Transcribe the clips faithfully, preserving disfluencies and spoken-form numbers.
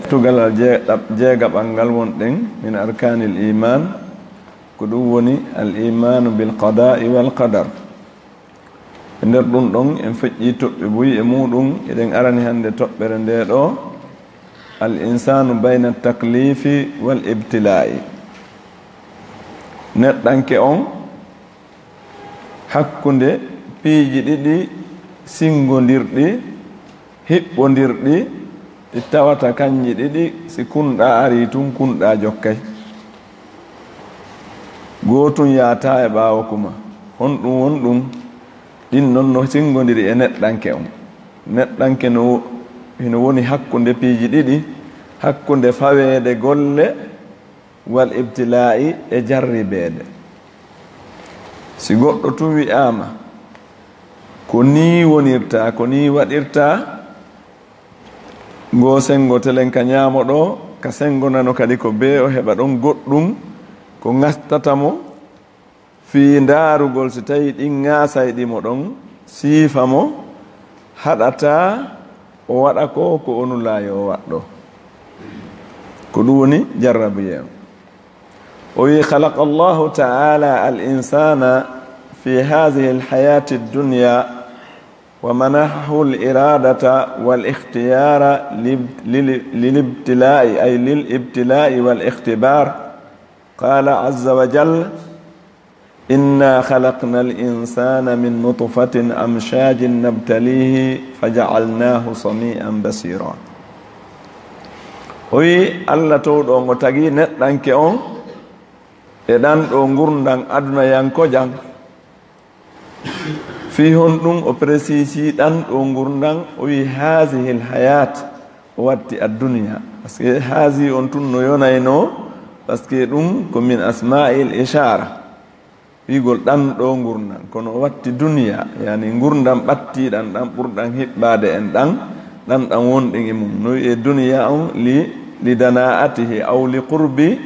Tugalal jeeɗaɓ-, jeegaɓal ngal wonɗen min arkaanil iman, ko ɗum woni al imanu bil qada'i wal qadar. E nder ɗum ɗon, en feƴƴi toɓɓe buy e muɗum, eɗen arani hannde toɓɓere nde ɗo, al insanu bayna taklifi wal ibtila'i. Neɗɗanke on hakkunde piiji ɗiɗi singondirɗi, hiɓɓondirɗi, ɗi tawata kanji ɗiɗi, si kunɗa ari tun, kunɗa jokkay. Gootun yaata e ɓaawo kuma. Honɗum won ɗum? Ɗin non no singondiri e neɗɗanke on. Neɗɗanke no wo-, hino woni hakkunde piiji ɗiɗi, hakkunde faweede golle, wal ibtilaa'i, e jarribeede. Si goɗɗo tun wi'aama, ko nii wonirta, ko nii waɗirta, ngoo sengo telen ka ñaamo ɗo, ka sengo nano kadi ko bee o heɓa ɗon goɗɗum ko ŋastata mo fii ndaarugol si tawii ɗin ŋaasayɗi mo ɗon, siifa mo, haɗata o waɗa ko, ko o nulaa yo o waɗ ɗo. Ko ɗum woni jarrabuyee on. O wi'i, خلق الله تعالى الإنسان في هذه الحياة الدنيا ومنحه الإرادة والاختيار لاب-، لل-، للابتلاء، أي للابتلاء والاختبار. قال عز وجل: إنا خلقنا الإنسان من نطفة أمشاج نبتليه فجعلناه سميعا بصيرا. O wi'i, Allah towɗo on o tagi neɗɗanke on e ɗan ɗo ngurndan adunayankojan. Fii honɗum o presisi ɗan ɗo ngurndan, o wi'i, هذه الحياة, o watti الدنيا. Parce que هذه on tun no yonaynoo, parce que ɗum ko من أسماء الإشارة. Wi'ugol ɗan ɗo ngurndan, kono o watti duniya, yani ngurndan ɓattiɗan, ɗan ɓurɗan hiɓɓaade en ɗan, ɗan ɗan wonɗen e mum. No wi'ee duniya on li, li dana'atihi aw li qurbi,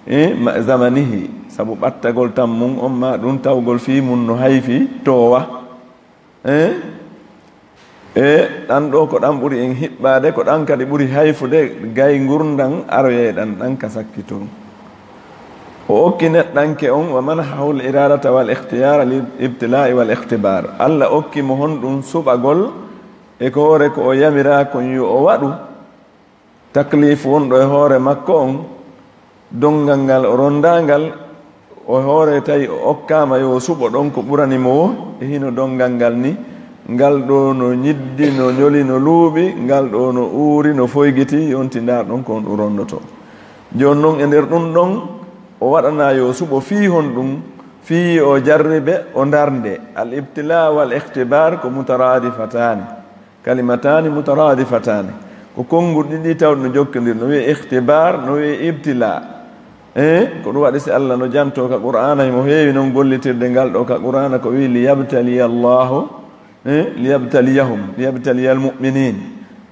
e, ma-, zamanihi, sabu ɓattagol tan mum on, ma ɗum tawgol fii mum no hayfi toowa. E? E ɗan ɗo ko ɗan ɓuri en hiɓɓaade, ko ɗan kadi ɓuri hayfude gay ngurndan aroyayɗan ɗan ka sakkitoo. O okki neɗɗanke on, ومنحه الإرادة والاختيار للابتلاء والاختبار. Allah okki mo honɗum suɓagol e ko hoore ko o yamiraa kon yo o waɗu. Takliif wonɗo e hoore makko on, donngal ngal o ronndaangal, o hoore tawi o okkaama yo o suɓo ɗon ko ɓurani mo woo, e hino donngal ngal ni, ngal ɗoo no ñiddi, no ñoli, no luuɓi, ngal ɗoo no uuri, no foygiti, yonti ndaar ɗon ko on ɗum ronndotoo. Jooni non e nder ɗum ɗon, o waɗanaa yo o suɓo fii honɗum, fii o jarribe, o ndarnde. Al ibtilaa wal ikhtibaar ko mutaraadifataani. Kalimataani mutaraadifataani. Ko konnguɗi ɗiɗi tawɗi no jokkondir, no wi'ee ikhtibaar, no wi'ee ibtilaa. E, ko ɗum waɗi si Allah no jantoo ka Qur'aana, himo heewi non gollitirde ngal ɗoo ka Qur'aana, ko wi'i, "Liyabtaliya Allahu, e, liyabtaliyahum, liyabtaliyal mu'miniin."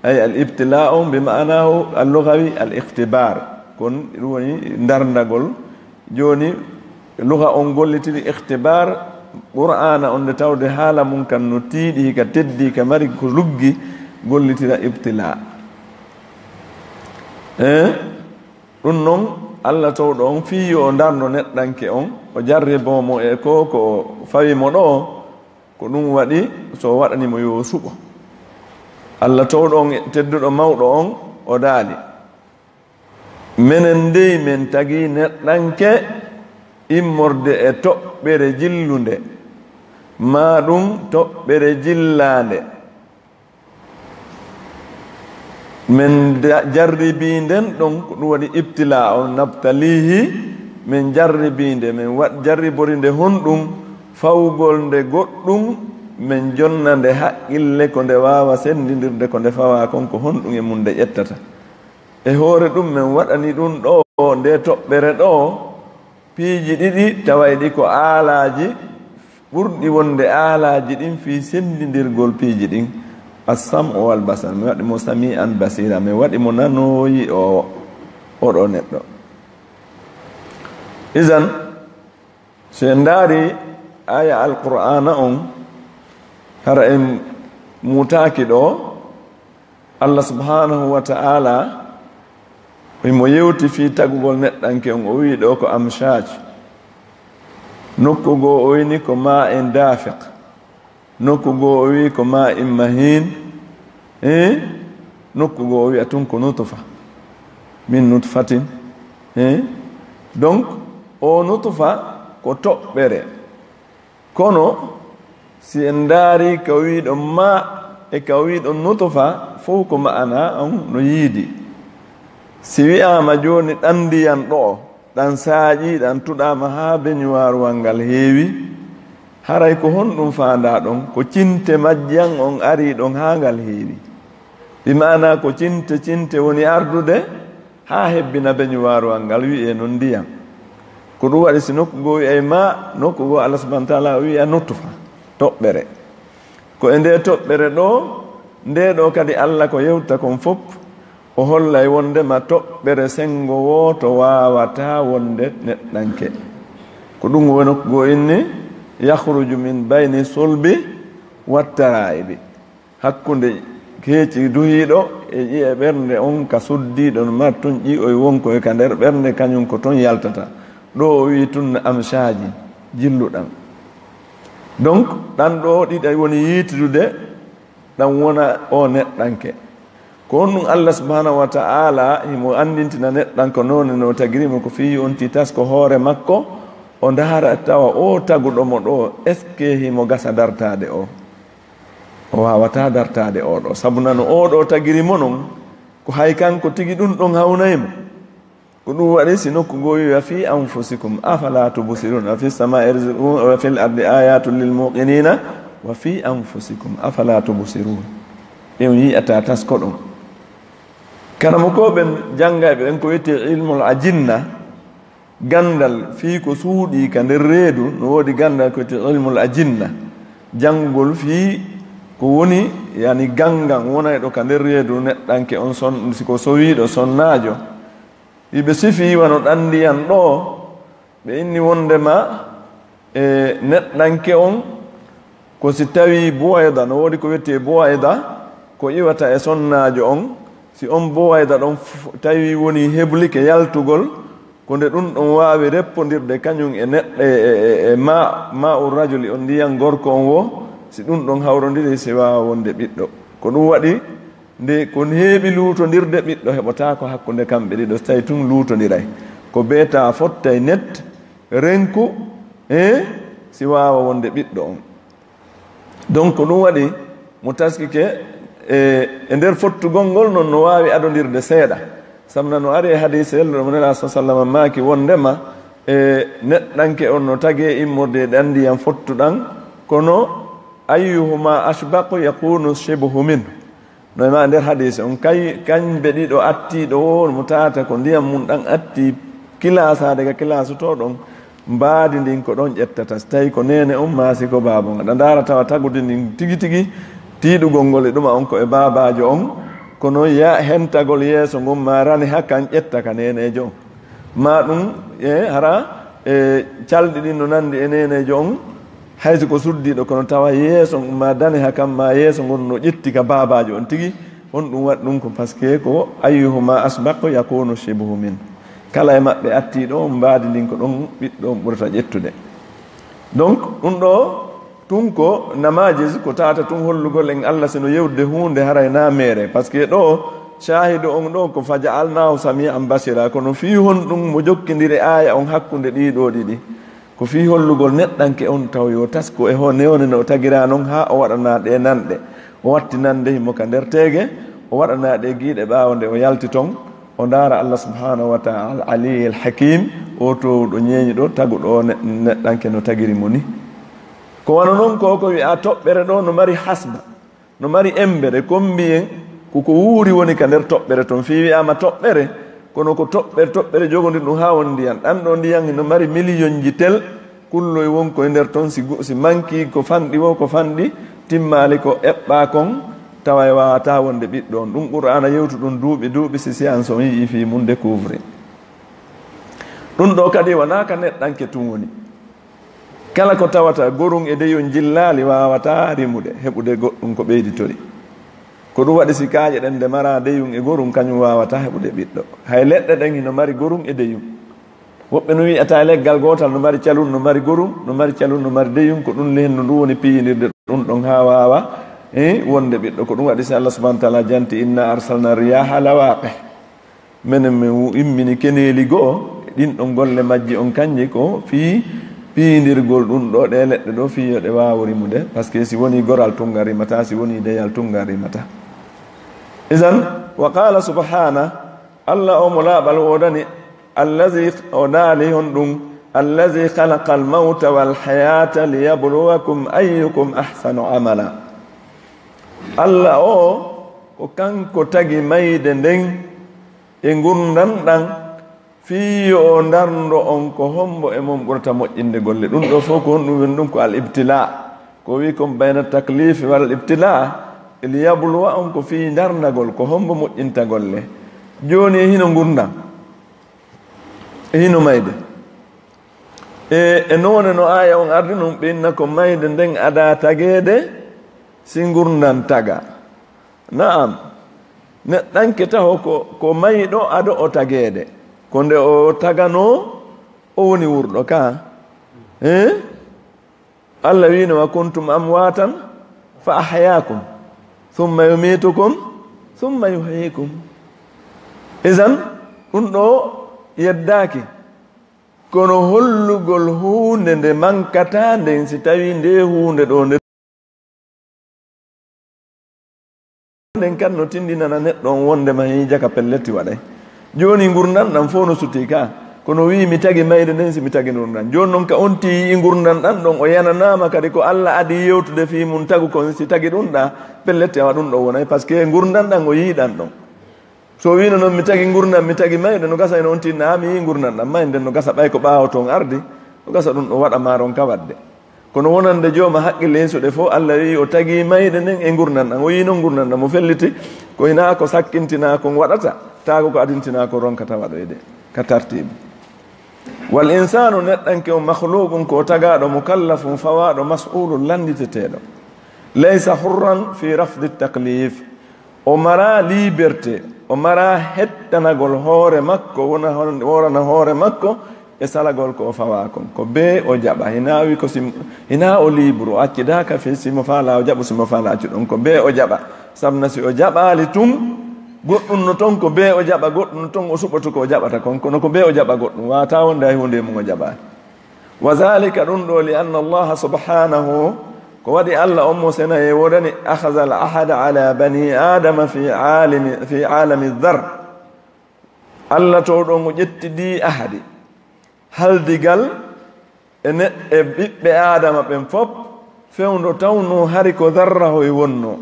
Ay, al ibtilaa on bi ma'anaahu al lughawi al ikhtibaar. Kon ɗum woni ndarndagol. Jooni, luga on gollitiri ikhtibaar, Qur'aana on nde tawde haala mum kan no tiiɗi, ka teddi, ka mari ko luggi, gollitira ibtilaa. Eh? Ɗum non, Allah towɗo on fii yo o ndarno neɗɗanke on, o jarriboo mo e ko, ko o fawi mo ɗo, ko ɗum waɗi so o waɗani mo yo o suɓo. Allah towɗo on, tedduɗo mawɗo on, o daali. Menen dey, men tagii neɗɗanke immorde e toɓɓere jillunde, maa ɗum toɓɓere jillaande. Men da-, jarribii nden ɗon, ko ɗum waɗi ibtilaa on, nabtaliihi, men jarribii nde, men waɗ-, jarribori nde honɗum, fawgol nde goɗɗum, men jonna nde haqqille ko nde waawa senndindirde ko nde fawaa kon, ko honɗum e mum nde ƴettata. E hoore ɗum, men waɗani ɗum ɗo, nde toɓɓere ɗo, piiji ɗiɗi, tawayɗi ko aalaaji, ɓurɗi wonde aalaaji ɗin fii senndindirgol piiji ɗin. As-sam'u wal basar. Mi waɗi mo sami'an basira. Mi waɗi mo nanooyi o, oɗo neɗɗo. Izan, so en ndaari aya Alqur'aana on, hara en muutaaki ɗo, Allah subhanahu wa ta'ala himo yewti fii tagugol neɗɗanke on, o wi'i ɗoo ko amshaj. Nokku goo o wi'i ko ma'in dafiq. Nokku goo o wi'i ko ma'in mahin. Eh? Nokku goo o wi'a tun ko nutfa. Min nutfatin. Eh? Donc, o nutfa ko toɓɓere. Kono, si en ndaari ka wi'ɗo ma e ka wi'ɗo nutfa, fow ko ma'ana on no yiidi. Si wi'aama jooni ɗan ndiyan ɗoo, ɗan saaƴii, ɗan tuɗaama haa beñuwaaruwal ngal heewi, haray ko honɗun faandaa ɗon? Ko cinte majjan on arii ɗon haa ngal heewi. Bi ma'ana ko cinte cinte woni ardude, haa hebbina beñuwaaruwal ngal wi'ee non ndiyan. Ko ɗun waɗi si nokku goo wi'ay ma, nokku goo Allah subhanahu wa ta'ala wi'a nutfa, toɓɓere. Ko e ndee toɓɓere ɗoo, ndee ɗoo kadi Allah ko yewta kon fow, o hollay wonndema toɓɓere senngo wooto waawataa wonde neɗɗanke. Ko ɗun woni nokku goo inni, yakhruju min bayni sulbi wattara'ibi. Hakkunde keeci duhiiɗo e ƴi'e ɓernde on ka suddiiɗo no mari tun ƴi'oy wonkoy ka nder ɓernde, kañun ko ton yaltata. Ɗoo o wi'i tun no amshaaji jilluɗan. Donc, ɗan ɗoo ɗiɗa woni yiitude, ɗan wona o neɗɗanke. Ko honɗun Allah subhanahu wa ta'ala himo anndintina neɗɗanke noone no tagiri mo ko fii yonti tasko hoore makko, o ndaara tawa o taguɗo mo ɗoo, est-ce que himo gasa dartaade o? O waawataa dartaade oo ɗoo, sabu nano oo ɗoo tagiri mo non, ko hay kanko tigi ɗun ɗon hawnay mo. Ko ɗun waɗi si nokku goo wi'i, "Wa fi anfusikum, afala tubsirun, wa fi samaa'i rizqukum, wa fil ardi ayatun lil muqinina, wa fi anfusikum, afala tubsirun." Ɓe on yi'ataa taskoɗon. Karamokooɓe ɓen janngayɓe ɓen ko wi'etee ilmul ajinna, ganndal fii ko suuɗii ka nder reedu, no woodi ganndal ko wi'etee ilmul ajinna. Janngugol fii ko woni, yani, ganngan wonayɗo ka nder reedu neɗɗanke on, son-, si ko sowiiɗo sonnaajo. Hiɓe sifii wano ɗan ndiyan ɗoo, ɓe inni wonndema e neɗɗanke on, ko si tawii buwayda, no woodi ko wi'etee buwayda, ko iwata e sonnaajo on, si on buwayda ɗon f-, tawii woni heblike yaltugol, ko nde ɗun ɗon waawi reppondirde kañun e neɗɗo, e, e, e, e ma, ma'u rajuli on, ndiyan gorko on woo, si ɗun ɗon hawrondiri, si waawa wonde ɓiɗɗo. Ko ɗun waɗi, nde ko heewi luutondirde, ɓiɗɗo heɓotaako hakkunde kamɓe ɗiɗo, so tawii tun luutondiray. Ko beeta fottay net, renku, eh, si waawa wonde ɓiɗɗo on. Donc, ko ɗun waɗi mo taskike e, e nder fottugol ngol non no waawi adondirde seeɗa. Sabu no ari e hadiis helluɗo mo Nelaaɗo sallallaahu alayhi wa sallam maaki wonndema e neɗɗanke on no tagee immorde e ɗan ndiyan fottuɗan, kono ayyuhuma ashbaqu yakunu shibhu minhu. No e ma nder hadiis on, kay, kañɓe ɗiɗo attiiɗo woo mo tawata ko ndiyan mun ɗan atti kilaasaade ka kilaasotoo ɗon, mbaadi ndin ko ɗon ƴettata, si tawii ko neene on maa si ko baaba on. Aɗa ndaara tawa tagude ndin tigi tigi, tiiɗugol ngol e ɗuma on ko e baabaajo on, kono ya hentagol yeeso ngon maa rane hakan ƴetta ka neeneejo on. Maa ɗun, e, hara, e, calɗi ɗin no nanndi e neeneejo on, hay si ko suddiiɗo, kono tawa yeeso maa dane hakan maa yeeso ngon no ƴetti ka baabaajo on tigi, honɗun waɗi ɗun? Ko parce que ko ayyuhuma asbaqu yakunu shibhu min. Kala e maɓɓe attiiɗo on, mbaadi ndin ko ɗon ɓiɗɗo on ɓurata ƴettude. Donc, ɗun ɗoo, tun ko namaaji ko tawata tun hollugol en Allah si no yewtude huunde haray na meere. Parce que ɗoo, shaahidu on ɗoo ko faja'alnaahu samii'an basiira. Kono fii honɗun mo jokkindiri aaya on hakkunde ɗii ɗoo ɗiɗi? Ko fii hollugol neɗɗanke on taw yo tasko e ho newne no o tagiraa non haa o waɗanaa ɗee nanɗe. O watti nande himo ka nder teege, o waɗanaa ɗee giiɗe ɓaawo nde o yalti ton, o ndaara Allah subhanahu wa ta'ala, Al-Aliyyil Hakim, o toowuɗo ñeeñuɗo, taguɗo o ne-, neɗɗanke no tagiri mo ni. Ko wano non ko, ko wi'a toɓɓere ɗoo no mari hasba, no mari embere, kon mbiyen ko ko wuuri woni ka nder toɓɓere ton. Fii wi'aama toɓɓere, kono ko toɓɓere, toɓɓere jogondir ɗum haa woni ndiyan. Ɗan ɗoo ndiyan no mari miliyonji tel, kulloy won ko e nder ton, si gu-, si manki ko fanɗi woo, ko fanɗi, timmaali ko eɓɓaa kon, tawa e waawataa wonde ɓiɗɗo on. Ɗum Qur'aana yewtu ɗum duuɓi, duuɓi, si science on yi'i fii mum découvrir. Ɗum ɗoo kadi wanaa ka neɗɗanke tun woni. Kala ko tawata gorum e deyum jillaali waawataa rimude, heɓude goɗɗum ko ɓeyditori. Ko ɗum waɗi si kaaƴe ɗen nde mara deyum e gorum, kañum waawata heɓude ɓiɗɗo. Hay leɗɗe ɗen hino mari gorum e deyum. Woɓɓe no wi'ata leggal gootal no mari calun, no mari gorum, no mari calun, no mari deyum. Ko ɗum le hendu ndu woni piyindirde ɗum ɗon haa waawa, eh, wonde ɓiɗɗo. Ko ɗum waɗi si Allah subhanahu wa ta'ala janti, "Inna arsalna riyaha lawaqih." Menen min wu-, immini keneeli go'o, ɗin ɗon golle majji on kanji ko fii piindirgol ɗum ɗo, ɗe leɗɗe ɗo, fii yo ɗe waawu rimude. Parce que si woni goral, tunngal rimata, si woni deyal, tunngal rimata. Idan, wa qala subhana, Allah o mo laaɓal woodani, allazi, o daali honɗum, allazi khalaqa al mawta wal hayata liyabluwakum ayyukum ahsanu amala. Allah o, ko kanko tagi mayde nden e ngurndan ɗan, fii yo o ndarndo on ko hombo e mon ɓurata moƴƴinde golle. Ɗum ɗo fof ko honɗum woni ɗum? Ko al ibtila. Ko wi kon bayna taklifi wal ibtila, li yabluwa on, ko fii ndarndagol ko hombo moƴƴinta golle. Jooni e hino ngurndan, e hino mayde. E, e noone no aaya on ardi nun, ɓe inna ko mayde nden ada tageede, si ngurndan taga. Na'am, neɗɗanke taho ko, ko mayɗo ado o tageede. Ko nde o taganoo, o woni wurɗo ka. Eh? Allah wiino, "Wa kuntum amwatan fa ahyaakum, thumma yumitukum, thumma yuhyikum." Izan, ɗum ɗo yeddaaki. Kono hollugol huunde nde mankataa nden, si tawii nde huunde ɗo nde nden kan no tindinana neɗɗo on wondema hii jaka pelletti waɗay. Jooni ngurndan ɗan fof no sutii ka. Kono wii mi tagi mayde nden si mi tagi ngurndan. Jooni non ka on ti yi'i ngurndan ɗan ɗon o yananaama kadi ko Allah adi yewtude fii mun tagu kon si tagi ɗum ɗa pelletti awa ɗum ɗo wonay. Parce que ngurndan ɗan o yi'i ɗan ɗon. So wiino non mi tagi ngurndan, mi tagi mayde, no gasa ene on tinna, ha mi yi'i ngurndan ɗan mayde nden no gasa ɓay ko ɓaawo ton ardi, no gasa ɗum ɗo waɗa maaron ka waɗde. Kono wonande jooma haqqille yeesuɗe fof, Allah wi'i o tagi mayde nden e ngurndan ɗan. O yi'i non ngurndan ɗan mo felliti, ko hinaa ko sakkintinaa kon waɗata, taago ko adintinaa ko ronkata waɗoyde ka tartiibu. Wal insaanu, neɗɗanke on, makhluqun, ko tagaaɗo, mukallafun, fawaaɗo, mas'uulun, lannditeteeɗo. Laysa hurran fi rafdi taklif. O maraa liberté, o maraa hettanagol hoore makko, wona hon-, worana hoore makko e salagol ko o fawaa kon. Ko bee o jaɓa. Hinaa wi ko si, hinaa o libre, o accidaaka fi si mo faalaa o jaɓu, si mo faalaa accu ɗon. Ko bee o jaɓa. Sabna si o jaɓaali tun, goɗɗum no ton, ko bee o jaɓa, goɗɗum no ton, o suɓoto ko o jaɓata kon. Kono ko bee o jaɓa goɗɗum, waawataa wonde hay huunde e mum o jaɓaali. Wa zalika, ɗum ɗo, li anna Allaha subhanahu, ko waɗi Allah on mo sena e woodani, akhadha al ahada ala bani Adama fi alimi, fi alami dhar. Allah to ɗon o ƴettidi ahadi, haldigal e ne-, e ɓiɓɓe Adama ɓen fop, fewndo tawno hari ko zarra hoy wonno,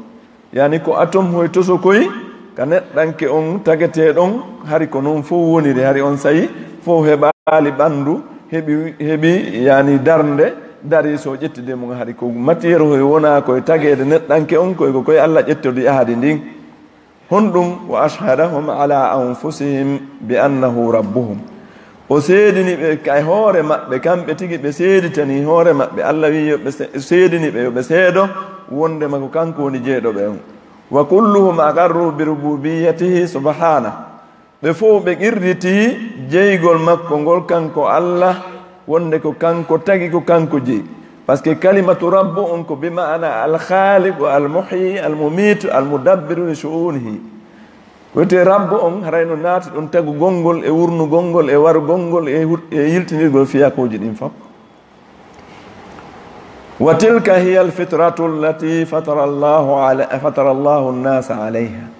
yani ko atom hoy toso koy, ka neɗɗanke on tagetee ɗon, hari ko non fof woniri, hari on sayi fof heɓaali ɓanndu, heɓi, heɓi yani darnde, dari so ƴettide mum, hari ko matière hoy wona koye tageede neɗɗanke on, koy ko koye Allah ƴettodi ahadi ndin. Honɗum? Wa ashhadahum ala anfusihim bi annahu rabbuhum. O seedini ɓe ka e hoore maɓɓe, kamɓe tigi ɓe seeditanii hoore maɓɓe. Allah wi'i yo ɓe se-, seedini ɓe, yo ɓe seedo wondema ko kanko woni jeyɗo ɓe on. Wa kulluhum aqarru bi rububiyyatihi subhana. Ɓe fof ɓe qirritii jeygol makko ngol, kanko Allah, wonde ko kanko tagi, ko kanko jeyi. Parce que kalimatu rabbu on ko bi ma'ana al khaliqu, al muhyi, al mumitu, al mudabbiru li shu'unihi. Ko wiyetee rabbu on, haray no naati ɗon tagugol ngol e wurnugol ngol e warugol ngol e hut-, e yiltinirgol fiyakuuji ɗin fof. Wa tilka hiya al fitratu allati fatara Allahu ala-, fatara Allahu an-nasa alayha.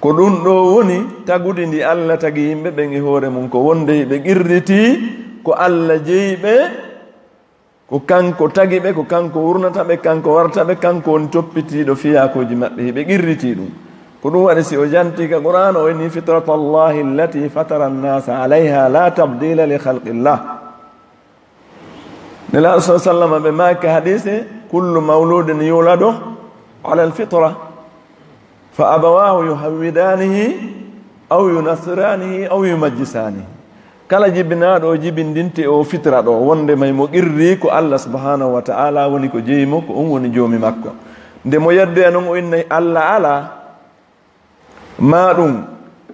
Ko ɗum ɗo woni tagudi ndi Allah tagi yimɓe ɓen e hoore mum, ko wonde hiɓe qirritii ko Allah jeyi ɓe, ko kanko tagi ɓe, ko kanko wurnata ɓe, kanko warta ɓe, kanko woni toppitiiɗo fiyakuuji maɓɓe, hiɓe qirritii ɗum. Ko ɗum waɗi si o jantii ka Qur'aana, o inni, "Fitrata Allahi allati fatara an-nasa alayha, la tabdila li khalqillah." Nelaaɗo sa sallam ɓe maaki hadiise, "Kullu mawludin yuladu ala al-fitra, fa abawahu yuhawwidanihi aw yunassiranihi aw yumajjisanihi." Kala jibinaaɗo o jibindinte o fitra ɗo, wonde may mo qirri ko Allah subhanahu wa ta'ala woni ko jeyi mo, ko on woni joomi makko. Nde mo yeddoya non o inna Allah ala, Maa ɗum,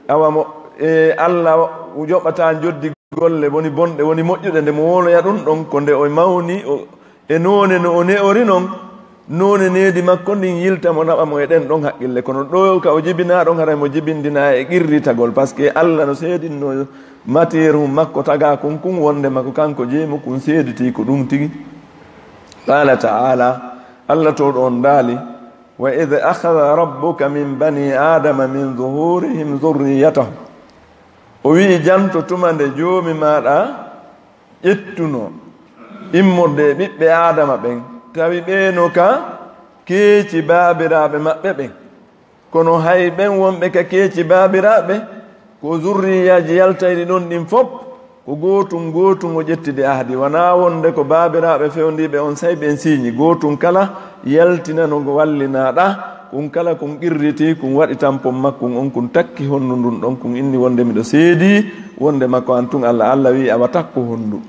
awa mo, e, Allah yoɓata njoddi golle woni bonɗe, woni moƴƴuɗe, nde mo woloya ɗum ɗon, ko nde o mawni, o, e noone no o ne'ori non, noone needi makko ndin yilta mo, naɓa mo e ɗen ɗon haqqille. Kono ɗo ka o jibinaa ɗon, haray mo jibindinaa e qirritagol, parce que Allah no seedinno matière hum makko tagaa kun, kun wonde makko kanko jeemu kun seeditii ko ɗum tigi. Qala ta'ala, Allah to ɗon daali, "Wa idh akhadha rabbuka min bani Adama min zuhurihim dhurriyyatahum." O wi'i, "Janto tuma nde Joomi maaɗa ƴettuno immorde e ɓiɓɓe Aadama ɓen, tawi ɓe no ka keeci baabiraaɓe maɓɓe ɓen." Kono hay ɓen wonɓe ka keeci baabiraaɓe, ko zurriyaaji yaltayɗi ɗon ɗin fop, ko gootun gootun o ƴettidi ahdi. Wanaa wonde ko baabiraaɓe fewndiiɓe on say ɓen siiñi. Gootun kala yaltinano ngo wallinaaɗa, kun kala kun qirriti, kun waɗi tampon makkun on, kun takki hondu ndun ɗon, kun inni wonde miɗo seedii wonde makko an tun Allah. Allah wi'i, "Awa takku hondu."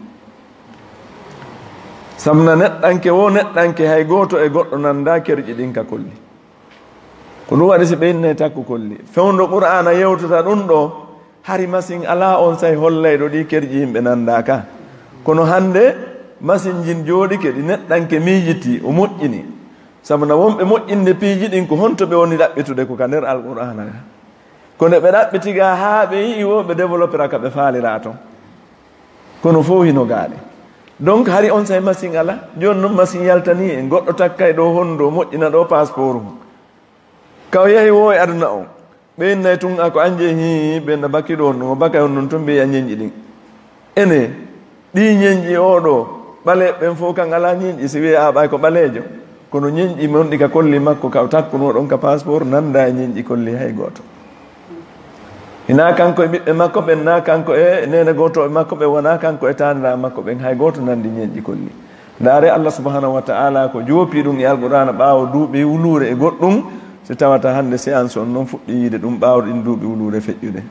Sabu na neɗɗanke wo neɗɗanke, hay gooto e goɗɗo nanda kerƴi ɗin ka kolli. Ko ɗum waɗi si ɓe innay takku kolli. Fewndo Qur'aana yewtata ɗum ɗo, hari masin alaa on say hollayɗo ɗi kerƴi yimɓe nanda ka. Kono hannde masin jin jooɗike ɗi neɗɗanke miijiti, o moƴƴini. Sabu na wonɓe moƴƴinde piiji ɗin, ko honto ɓe woni ɗaɓɓitude ko ka nder Alqur'aana ka. Ko nde ɓe ɗaɓɓiti ga haa ɓe yi'i wo ɓe développera ka ɓe faalira ton. Kono fof hino gaale. Donc hari on say masin ala. Jooni noon masin yaltanii en, goɗɗo takkay ɗo hondu, moƴƴina ɗo passeport mum. Ka o yahi wo e aduna on. Ɓe innay tun a ko an jeyi, hii, ɓe na baki ɗo, no baka on noon tun mbiya ñenƴi ɗin. Ene, ɗi ñenƴi o ɗo, ɓaleeɓe ɓen fof kan alaa ñenƴi, si wi'e a ɓay ko ɓaleejo. Kono ñenƴi mon ɗi ka kolli makko, ka o takkuno ɗon ka passeport, nanda e ñenƴi kolli hay gooto. Hinaa kanko e ɓiɓɓe makko ɓen, naa kanko e neene gooto e makko ɓen, wonaa kanko e taaniraaɓe makko ɓen, hay gooto nandi ñenƴi kolli. Ndaare, Allah subhanahu wa ta'ala ko joopi ɗum e Alqur'aana ɓaawo duuɓi wuluure e goɗɗum, si tawata hannde séance on noon fuɗɗi yiide ɗum ɓaawo ɗin duuɓi wuluure feƴƴude.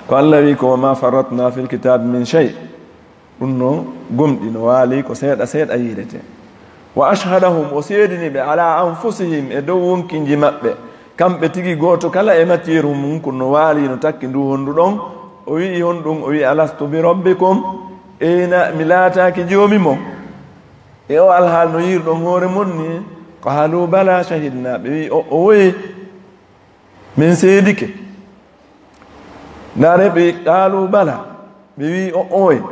Ko Allah wi ko, "Wa ma farratna fil kitaabi min shay." Ɗum no gomɗi, no waali ko seeɗa seeɗa yiidete. "Wa ashhadahum", o seedini ɓe, "ala anfusihim", e dow wonkinji maɓɓe, kamɓe tigi gooto kala e matière mum, ko no waali no takki ndu hondu ɗon. O wi'i honɗum? O wi'i, "Alastu bi rabbikum?" Eyna, mi laataaki joomi mon? E o alhaal no yiirɗon hoore mon ni? Qaalu bala shahidna, ɓe wi'i, "O, o woye, min seedike." Ndaare, ɓe qaalu bala, ɓe wi'i, "O, oye."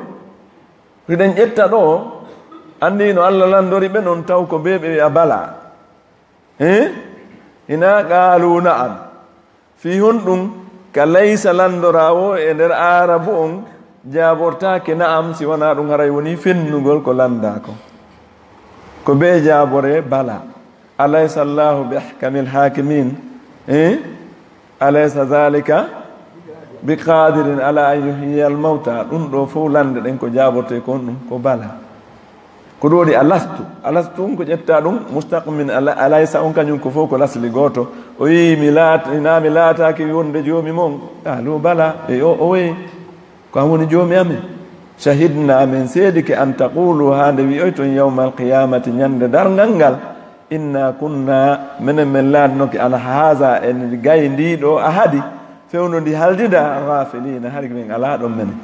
Hiɗen ƴetta ɗo, anndi no Allah lanndori ɓe non taw ko bee ɓe wi'a bala. He? Ina qaalu na'am. Fii honɗum ka laysa lanndoraawo e nder Aarabu on jaabortaake na'am si wanaa ɗum haray woni fennugol ko lanndaa ko. Ko bee jaabore bala. Alaysa Allahu bi ahkamil hakimin? Eh? Alaysa dhalika bi qadirin ala an yuhyiya al mawta? Ɗum ɗo fof lannde ɗen ko jaabortee kon ɗum ko bala. Ko ɗum waɗi alastu. Alastu on ko ƴetta ɗum mustaqim min ala-, alaysa on kañum ko fof ko lasli gooto. O wi'i mi laat-, hinaa mi laataaki wonde joomi mon? Qaalu bala. Ɓe o, o wi'i, ko an woni joomi amen. Shahidna, min seedike, an taqulu, haa nde wi'oyton yawmal qiyamati, ñande darngal ngal, inna kunna, menen men laatinoke, an haza, en gay ndi ɗo ahadi, fewndo ndi haldida, ghafilina, hari men alaa ɗon menen.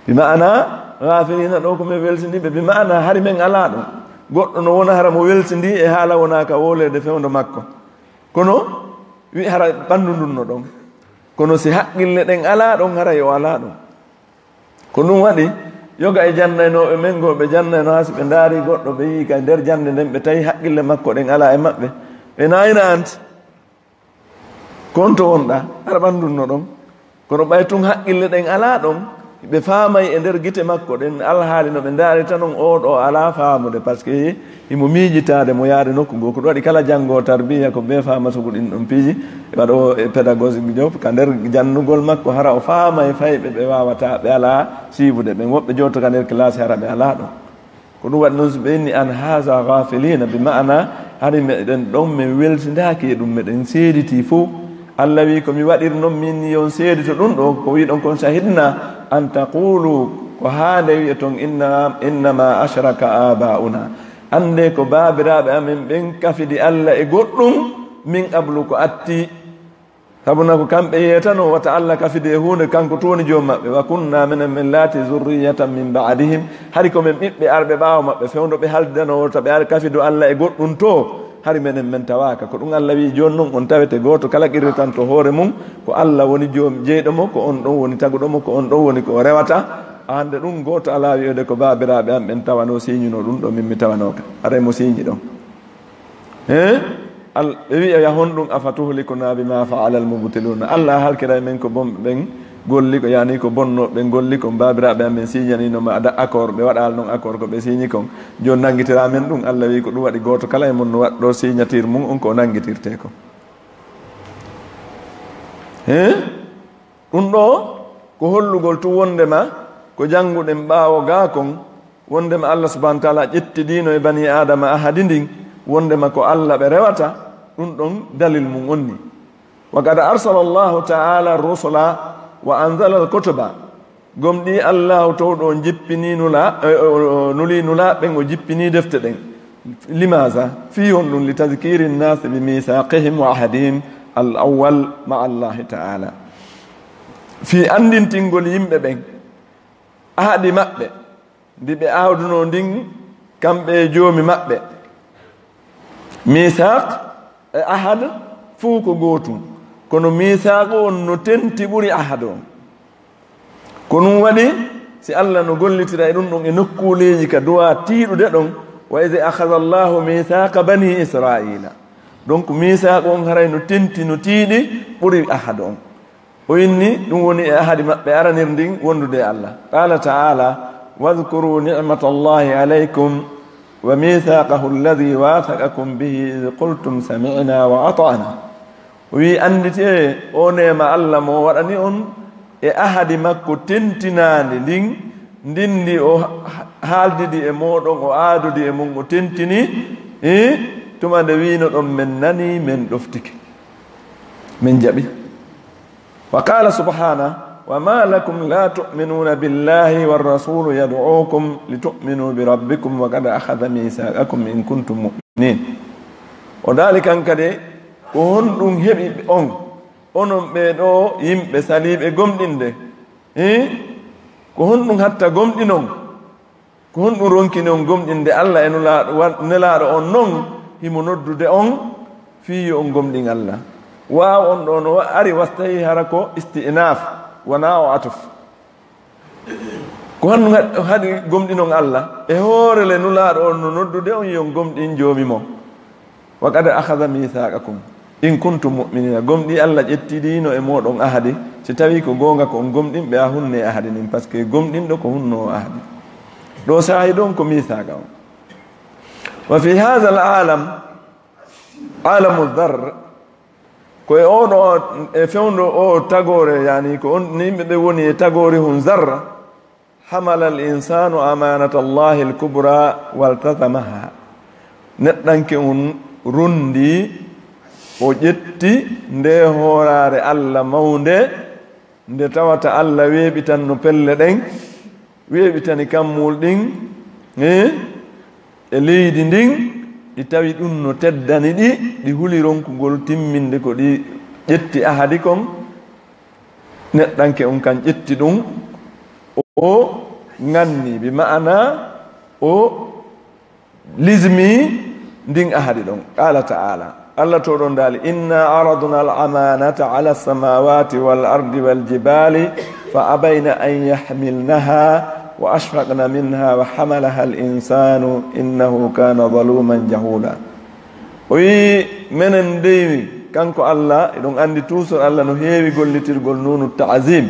Bi ma'ana, ghafilina ɗo ko men welsindi ɓe, bi ma'ana hari men alaa ɗon. Goɗɗo no wona hara mo welsindi e haala wona ka wolede fewndo makko. Kono wi hara ɓanndu ndun no ɗon. Kono si haqqille ɗen alaa ɗon, haray o alaa ɗon. Ko ɗum waɗi, yoga e janndaynooɓe men goo, ɓe janndayno haa si ɓe ndaari goɗɗo, ɓe yi'i ka nder jannde nden, ɓe tawi haqqille makko ɗen alaa e maɓɓe. Ɓe naayna anti. Ko on to wonɗaa, hara ɓanndu ndun no ɗon. Kono ɓay tun haqqille ɗen alaa ɗon, ɓe faamay e nder gite makko ɗen alhaali no ɓe ndaarita non, oo ɗoo alaa faamude, parce que himo miijitaade mo yaade nokku goo. Ko ɗum waɗi kala janngoowo tarbiya ko bee faamata ko ɗin ɗon piiji, e waɗoowo e pédagogique jo, ka nder janndugol makko, hara o faamay fayɓe ɓe waawataa, ɓe alaa siifude ɓen. Woɓɓe jooto ka nder classe, hara ɓe alaa ɗon. Ko ɗum waɗi noon, so ɓe inni, "An haza ghafilina," bi ma'ana, hari meɗen ɗon, min welsindaaki e ɗum, meɗen seeditii fof. Allah wi, "Ko mi waɗiri noon min, yo on seedito ɗum ɗo, ko wiɗon kon, shahidna an taqulu, ko haa nde wi'oton, inna, innama ashraka abauna. Annde ko baabiraaɓe amen ɓen kafidi Allah e goɗɗum, min qablu ko atti." Sabu na ko kamɓe yeetanoo wata Alla kafidu e huunde, kanko tun woni Joomi maɓɓe. Wa kunna, menen men laati, zurriyatan min ba'dihim, hari ko men ɓiɓɓe arɓe ɓaawo maɓɓe, fewndo ɓe haldidanoo wota ɓe ar kafidu Alla e goɗɗum to, hari menen men tawaaka. Ko ɗum Alla wi'i, jooni non on tawete gooto kala qirritanto hoore mum, ko Alla woni Joomi jeyɗo mo, ko on ɗon woni taguɗo mo, ko on ɗon woni ko o rewata. Hannde ɗum gooto alaa wi'ude ko baabiraaɓe am ɓen tawanoo siinyunoo ɗum ɗo, min mi tawanooka. Haray mo siiny ɗon. He? Al-, ɓe wi'a, "Ya honɗum, afatuhlikuna bima fa'ala al-mubtiluna?" Alla halkiray men ko bon ɓen golli ko, yani ko bonno ɓen golli kon, baabiraaɓe amen sinyaniino ma ada accord, ɓe waɗaali non accord ko ɓe sinyi kon. Jooni nanngitira men ɗum, Alla wi'i ko ɗum waɗi gooto kala e mon no waɗɗo signature mum on ko o nanngitirte ko. He? Ɗum ɗo ko hollugol tun wonndema ko jannguɗen ɓaawo gaa kon, wonndema Alla subhanahu wa ta'ala ƴettidiino e bani Aadama ahadi ndin, wonndema ko Alla ɓe rewata, ɗum ɗon dalil mum on ni. Wa qad arsala Allahu ta'ala rusula wa anzala al-kutuba. Gomɗii Allahu towɗo on jippinii nula-, e, o, o, nulii nulaaɓe ɓen, o jippinii defte ɗen. Limaza? Fii honɗum? Li tadhkiri nnaasi bi mithaqihim wa ahdihim al-awwal ma'a Allahi ta'ala. Fii anndintingol yimɓe ɓen ahadi maɓɓe, ndi ɓe awdunoo ndin kamɓe e Joomi maɓɓe. Miisaaq e ahad fuu ko gootum, kono miisaaqu on no tenti ɓuri ahad on. Ko ɗum waɗi, si Alla no gollitira e ɗum ɗon e nokkuuleeji ka duwaa tiiɗude ɗon, "Wa idh akhadha Allahu mithaqa bani Israila." Donc, miisaaqu on haray no tenti, no tiiɗi, ɓuri ahad on. O inni, ɗum woni e ahadi maɓɓe aranir ndin wondude e Alla. Qala ta'ala, "Wadhkuru ni'matallahi alaykum wa mithaqahu alladhi wathaqakum bihi idh qultum sami'na wa ata'na." O wi, anndite o neema Alla mo o waɗani on e ahadi makko tentinaandi ndin, ndin ndi o ha-, haaldidi e mooɗon, o aadodi e mum, o tentini, eh, tuma nde wiinoɗon, "Men nani, men ɗoftike, men jaɓi." Wa qala subhanahu, "Wa ma lakum la tu'minuna billahi war rasulu yad'ukum li tu'minu bi rabbikum wa qad akhadha mithaqakum in kuntum mu'minin." O daali kan kadi, ko honɗum heɓi on, onon ɓee ɗoo yimɓe saliiɓe gomɗinde? Eh? Ko honɗum hatta gomɗinon? Ko honɗum ronkini on gomɗinde Alla e nulaaɗo, wa-, nelaaɗo on non himo noddude on fii yo on gomɗin Alla? Waaw on ɗoo no wa-, ari wastahi hara ko isti'naaf, wonaa o atuf. Ko honɗum ha-, haɗi gomɗinon Alla? E hoore le nulaaɗo on no noddude on yo on gomɗin Joomi mon. "Wa qad akhadha mithaqakum in kuntum mu'minina." Gomɗii Alla ƴettidiino e mooɗon ahadi, si tawii ko goonga ko on gomɗinɓe, a hunnii ahadi ndin, parce que gomɗinɗo ko hunnoowo ahadi. Ɗoo saahid on ko mithaqa on. Wa fi hadha al alam, alamu dharr, ko e oo ɗoo, e fewndo oo tagoore, yani ko on yimɓe ɓe woni e tagoore hun zarra, hamala al insanu amanata Allahi al kubra waltazamaha. Neɗɗanke on rondii, o ƴetti nde hooraare Alla mawnde, nde tawata Alla weeɓitanno pelle ɗen, weeɓitani kammuuli ɗin, eh, e leydi ndin, ɗi tawi ɗum no teddani ɗi, ɗi huli ronkugol timminde ko ɗi ƴetti ahadi kon. Neɗɗanke on kan ƴetti ɗum, o ŋanni, bi ma'ana o lizmi ndin ahadi ɗon. Qala ta'ala, Alla to ɗon daali, "Inna aradna al amanata ala samawati wal ardi wal jibali fa abayna an yahmilnaha wa ashfaqna minha wa hamalaha al insanu innahu kana zaluman jahula." O wi, menen deywi, kanko Alla, eɗon anndi toujours Alla no heewi gollitirgol nunu ta'zim,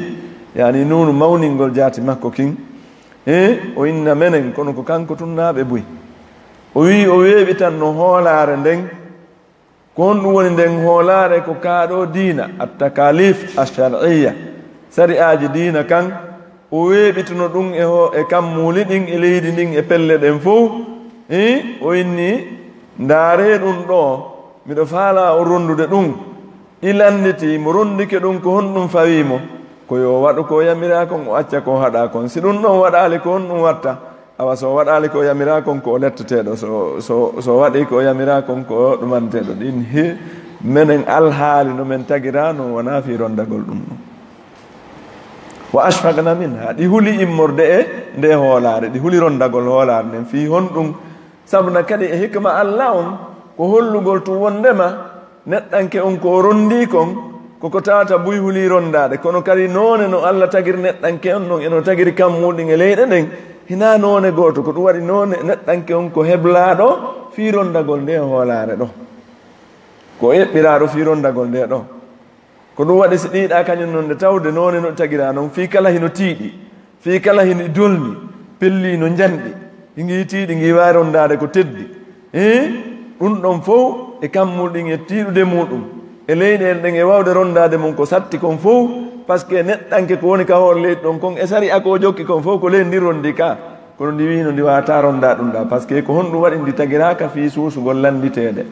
yani nunu mawningol jaati makko kin. He, o inna menen, kono ko kanko tunnaaɓe buy. O wi o weeɓitanno hoolaare nden. Ko honɗum woni nden hoolaare? Ko kaa ɗoo diina, at-takalif ash-shar'iyya, sari'aaji diina kan, o weeɓituno ɗum e ho-, e kammuuli ɗin, e leydi ndin, e pelle ɗen fow. Hii, o inni, ndaaree ɗum ɗoo, miɗo faalaa on ronndude ɗum. Ɗi lannditi, mo ronndike ɗum, ko honɗum fawii mo? Ko yo o waɗu ko o yamiraa kon, o acca ko o haɗaa kon. Si ɗum ɗon waɗaali, ko honɗum watta? Awa, so o waɗaali ko o yamiraa kon, ko o letteteeɗo. So, so, so o waɗii ko o yamiraa kon, ko o ɗumanteeɗo. Ɗin hi-, Menen alhaali no men tagiraano wonaa fii ronndagol ɗum ɗum. Wa ashfaqna minha, ɗi huli immorde e nde hoolaare, ɗi huli ronndagol hoolaare nden fii honɗum? Sabuna kadi e hikma Alla on, ko hollugol tun wonndema neɗɗanke on ko o ronndii kon, ko ko tawata buy hulii ronndaade, kono kadi noone no Alla tagiri neɗɗanke on non, e no tagiri kammuuli ɗin e leyɗe ɗen, hinaa noone gooto. Ko ɗum waɗi noone neɗɗanke on ko heblaaɗo fii ronndagol nde hoolaare ɗo. Ko o eɓɓiraaɗo fii ronndagol nde ɗo. Ko ɗum waɗi si ɗiiɗaa kañum non nde tawde noone no tagiraa non, fii kala hino tiiɗi, fii kala hino dolni, pellii no njanɗi, hingi tiiɗi, ngi waawi ronndaade ko teddi. Hii, ɗum ɗon fow e kammuuli ɗin e tiiɗude muuɗum, e leyɗeele ɗen e waawde ronndaade mum ko satti kon fow, parce que neɗɗanke ko woni ka hoore leydi ɗon kon e sariya ko o jokki kon fow ko leydi ndin ronndii ka. Kono ndi wiino ndi waawataa ronndaa ɗum ɗaa, parce que ko honɗum waɗi ndi tagiraaka fii suusugol lannditeede?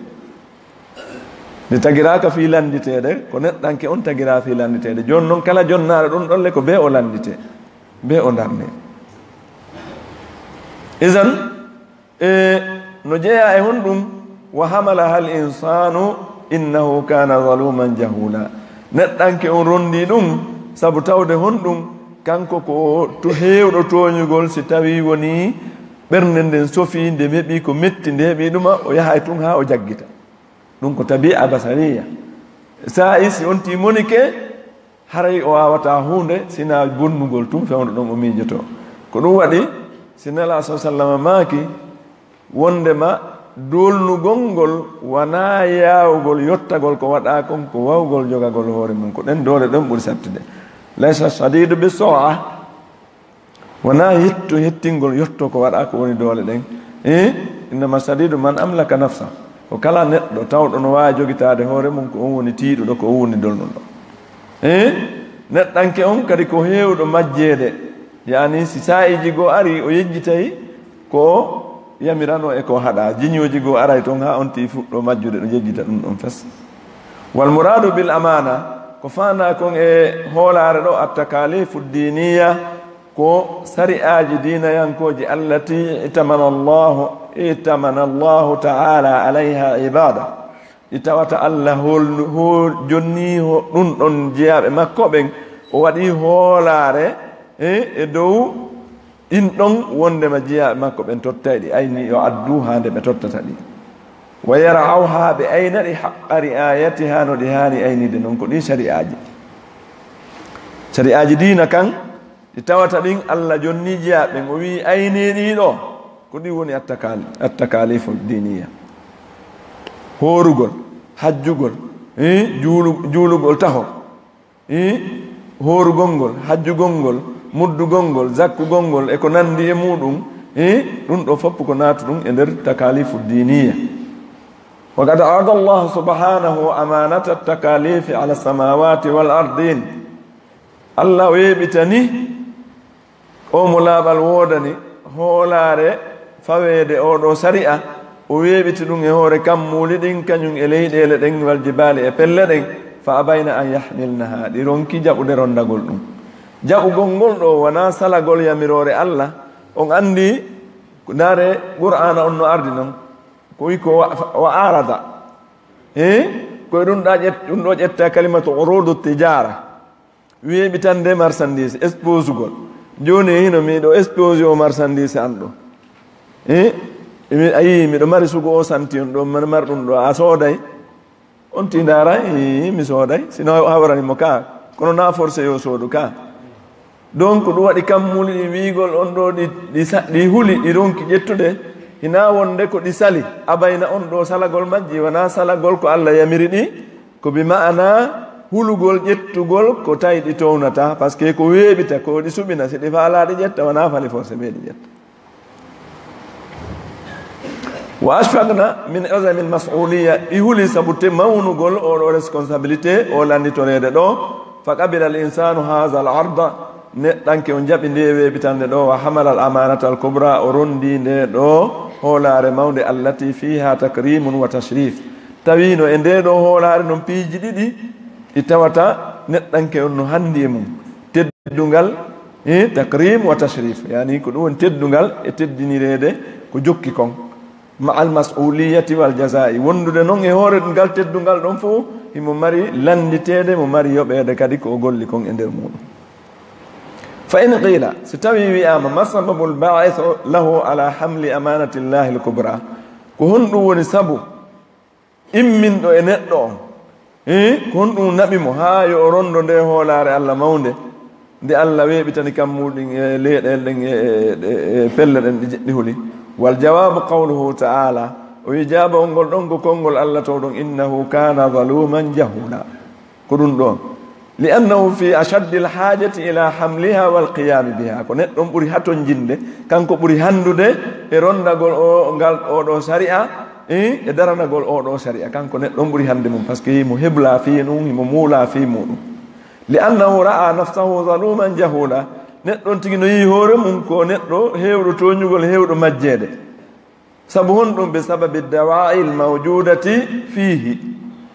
Ndi tagiraaka fii lannditeede, ko neɗɗanke on tagiraa fii lannditeede. Jooni non kala jonnaaɗo ɗum ɗon le ko bee o lannditee, bee o darnee. Izan, e no jeyaa e honɗum? Wa hamalaha al insanu innahu kana zaluman jahula. Neɗɗanke on ronndii ɗum sabu tawde honɗum? Kanko ko to heewɗo tooñugol si tawii wonii ɓernde nden sofii, nde heɓii ko metti, nde heɓii ɗuma, o yahay tun haa o jaggita. Ɗum ko tabi'a basariya. Saa'i si on timonike, haray o waawataa huunde sinaa bonnugol tun fewndo ɗon o miijotoo. Ko ɗum waɗi, si Nelaaɗo sallallaahu alayhi wa sallam maaki, wonndema doolnugol ngol wanaa yaawugol yottagol ko waɗaa kon, ko waawugol jogagol hoore mum. Ko ɗen doole ɗon ɓuri sattude. Laysa shadidu bi sur'a. Wonaa hetto hettingol yotto ko waɗaa ko woni doole ɗen. Eh? Innama shadidu man amlaka nafsa. Ko kala neɗɗo tawɗo no waawi jogitaade hoore mum, ko on woni tiiɗuɗo, ko on woni dolnuɗo. Eh? Neɗɗanke on kadi ko heewɗo majjeede. Yaani si saa'iiji goo ari, o yejjitay ko yamiranoo e ko haɗaa. Jiñooji goo aray ton haa on tii fuɗɗoo majjude, ɗo yejjita ɗum ɗon fes. Wal muradu bil amana, ko faanaa kon e hoolaare ɗo, at takalifu diniya, ko sari'aaji diinayankooji, allati itamana Allahu, itamana Allahu ta'ala alayha ibada, ɗi tawata Alla hol-, hol-, jonnii ho-, ɗum ɗon jeyaaɓe makko ɓen, o waɗi hoolaare, e, e dow ɗin ɗon, wonndema jeyaaɓe makko ɓen tottay ɗi, ayni yo addu haa nde ɓe tottata ɗi. Wa yar'awha, ɓe ayna ɗi, haqqa ri'ayatiha, no ɗi haani ayniide non, ko ɗi sari'aaji. Sari'aaji diina kan, ɗi tawata ɗin Alla jonnii jeyaaɓe ɓen, o wi'i, "Aynee ɗii ɗoo." Ko ɗi woni attakali-, attakalifu diniya. Hoorugol, hajjugol, eh, juulu-, juulugol taho, eh, hoorugol ngol, hajjugol ngol, muddugol ngol, zakkugol ngol, e ko nanndi e muuɗum, eh, ɗum ɗo fof ko naatu ɗum e nder takalifu diniya. Wa qad arada Allahu subhanahu amanata takalifi ala samawati wal ardin. Alla o weeɓitani o mo laaɓal woodani hoolaare faweede oo ɗoo sari'a, o weeɓiti ɗum e hoore kammuuli ɗin, kañum e leyɗeele ɗen, wal jibaali e pelle ɗen, fa abayna an yahmilnaha, ɗi ronki jaɓude ronndagol ɗum. Jaɓugol ngol ɗoo wonaa salagol yamiroore Alla. On anndi, ndaare Qur'aana on no ardi non, ko wi ko wa, wa arada. He? Ko e ɗum ɗa ƴet-, ɗum ɗo ƴetta kalimatu urudu tijara. Weeɓitande marchandise, exposugol. Jooni e hino miɗo expose o marchandise an ɗo. Eh? Mi, a yii, miɗo mari sugo o santi on ɗo, mari, mari ɗum ɗo, a sooday? On ti ndaara, ii, mi sooday. Sino hawrani mo ka, kono na forcé yo soodu ka. Donc, ɗum waɗi kammuuli ɗi wiigol on ɗo, ɗi, ɗi sa-, ɗi huli, ɗi ronki ƴettude. Hina wonde ko ɗi sali, abayna on ɗo salagol majji, wona salagol ko Allah yamiri ɗi. Ko bi ma'ana hulugol, ƴettugol ko tawi ɗi townata, parce que ko weeɓita, ko ɗi suɓina, si ɗi faala ɗi ƴetta, wona fali forcé ɓe ɗi ƴetta. Wa ashfaqna min azami al-mas'uliyya, ɗi huli sabu te mawnugol o ɗo responsabilité, o landitoreede ɗo. Fa qabila al-insanu hadha al-arda, neɗɗanke on jaɓi nde weeɓitande ɗo, wa hamala al-amanata al-kubra, o rondi nde ɗo hoolaare mawnde, allati fiha takrimun wa tashrif. Tawino e nde ɗo hoolaare non piiji ɗiɗi ɗi tawata neɗɗanke on no handi e mum. Teddungal, eh, takrim wa tashrif. Yani ko ɗum woni teddungal e teddinireede ko jokki kon. مع المسؤولية والجزاء. Wondude noon e hoore ngal teddungal ɗon fof, himo mari lannditeede, mo mari yoɓeede kadi ko o golli kon e nder muuɗum. فإن قيل, si tawii wi'aama, ما السبب الباعث له على حمل أمانة الله الكبرى؟ Ko honɗum woni sabu imminɗo e neɗɗo on? Hii, ko honɗum naɓi mo haa yo o rondo nde hoolaare Alla mawnde, nde Alla weeɓitani kammuuli ɗin e leyɗeele ɗen e, e, e, e pelle ɗen ɗe jeɗɗi huli? والجواب قوله تعالى, o wi'i jaabawol ngol ɗon ko konngol Alla towɗon, إنه كان ظلوما جهولا. Ko ɗum ɗon. لأنه في أشد الحاجة إلى حملها والقيام بها. Ko neɗɗo on ɓuri hatonjinde, kanko ɓuri handude e rondagol o, ngal, oo ɗoo sari'a, eh, e daranagol oo ɗoo sari'a. Kanko neɗɗo on ɓuri hande mum, parce que himo hebla fii ɗum, himo muula fii muɗum. لأنه رأى نفسه ظلوما جهولا. Neɗɗo on tigi no yi'i hoore mum ko neɗɗo heewɗo tooñugol, heewɗo majjeede. Sabu honɗum? بسبب الدواعي الموجودة فيه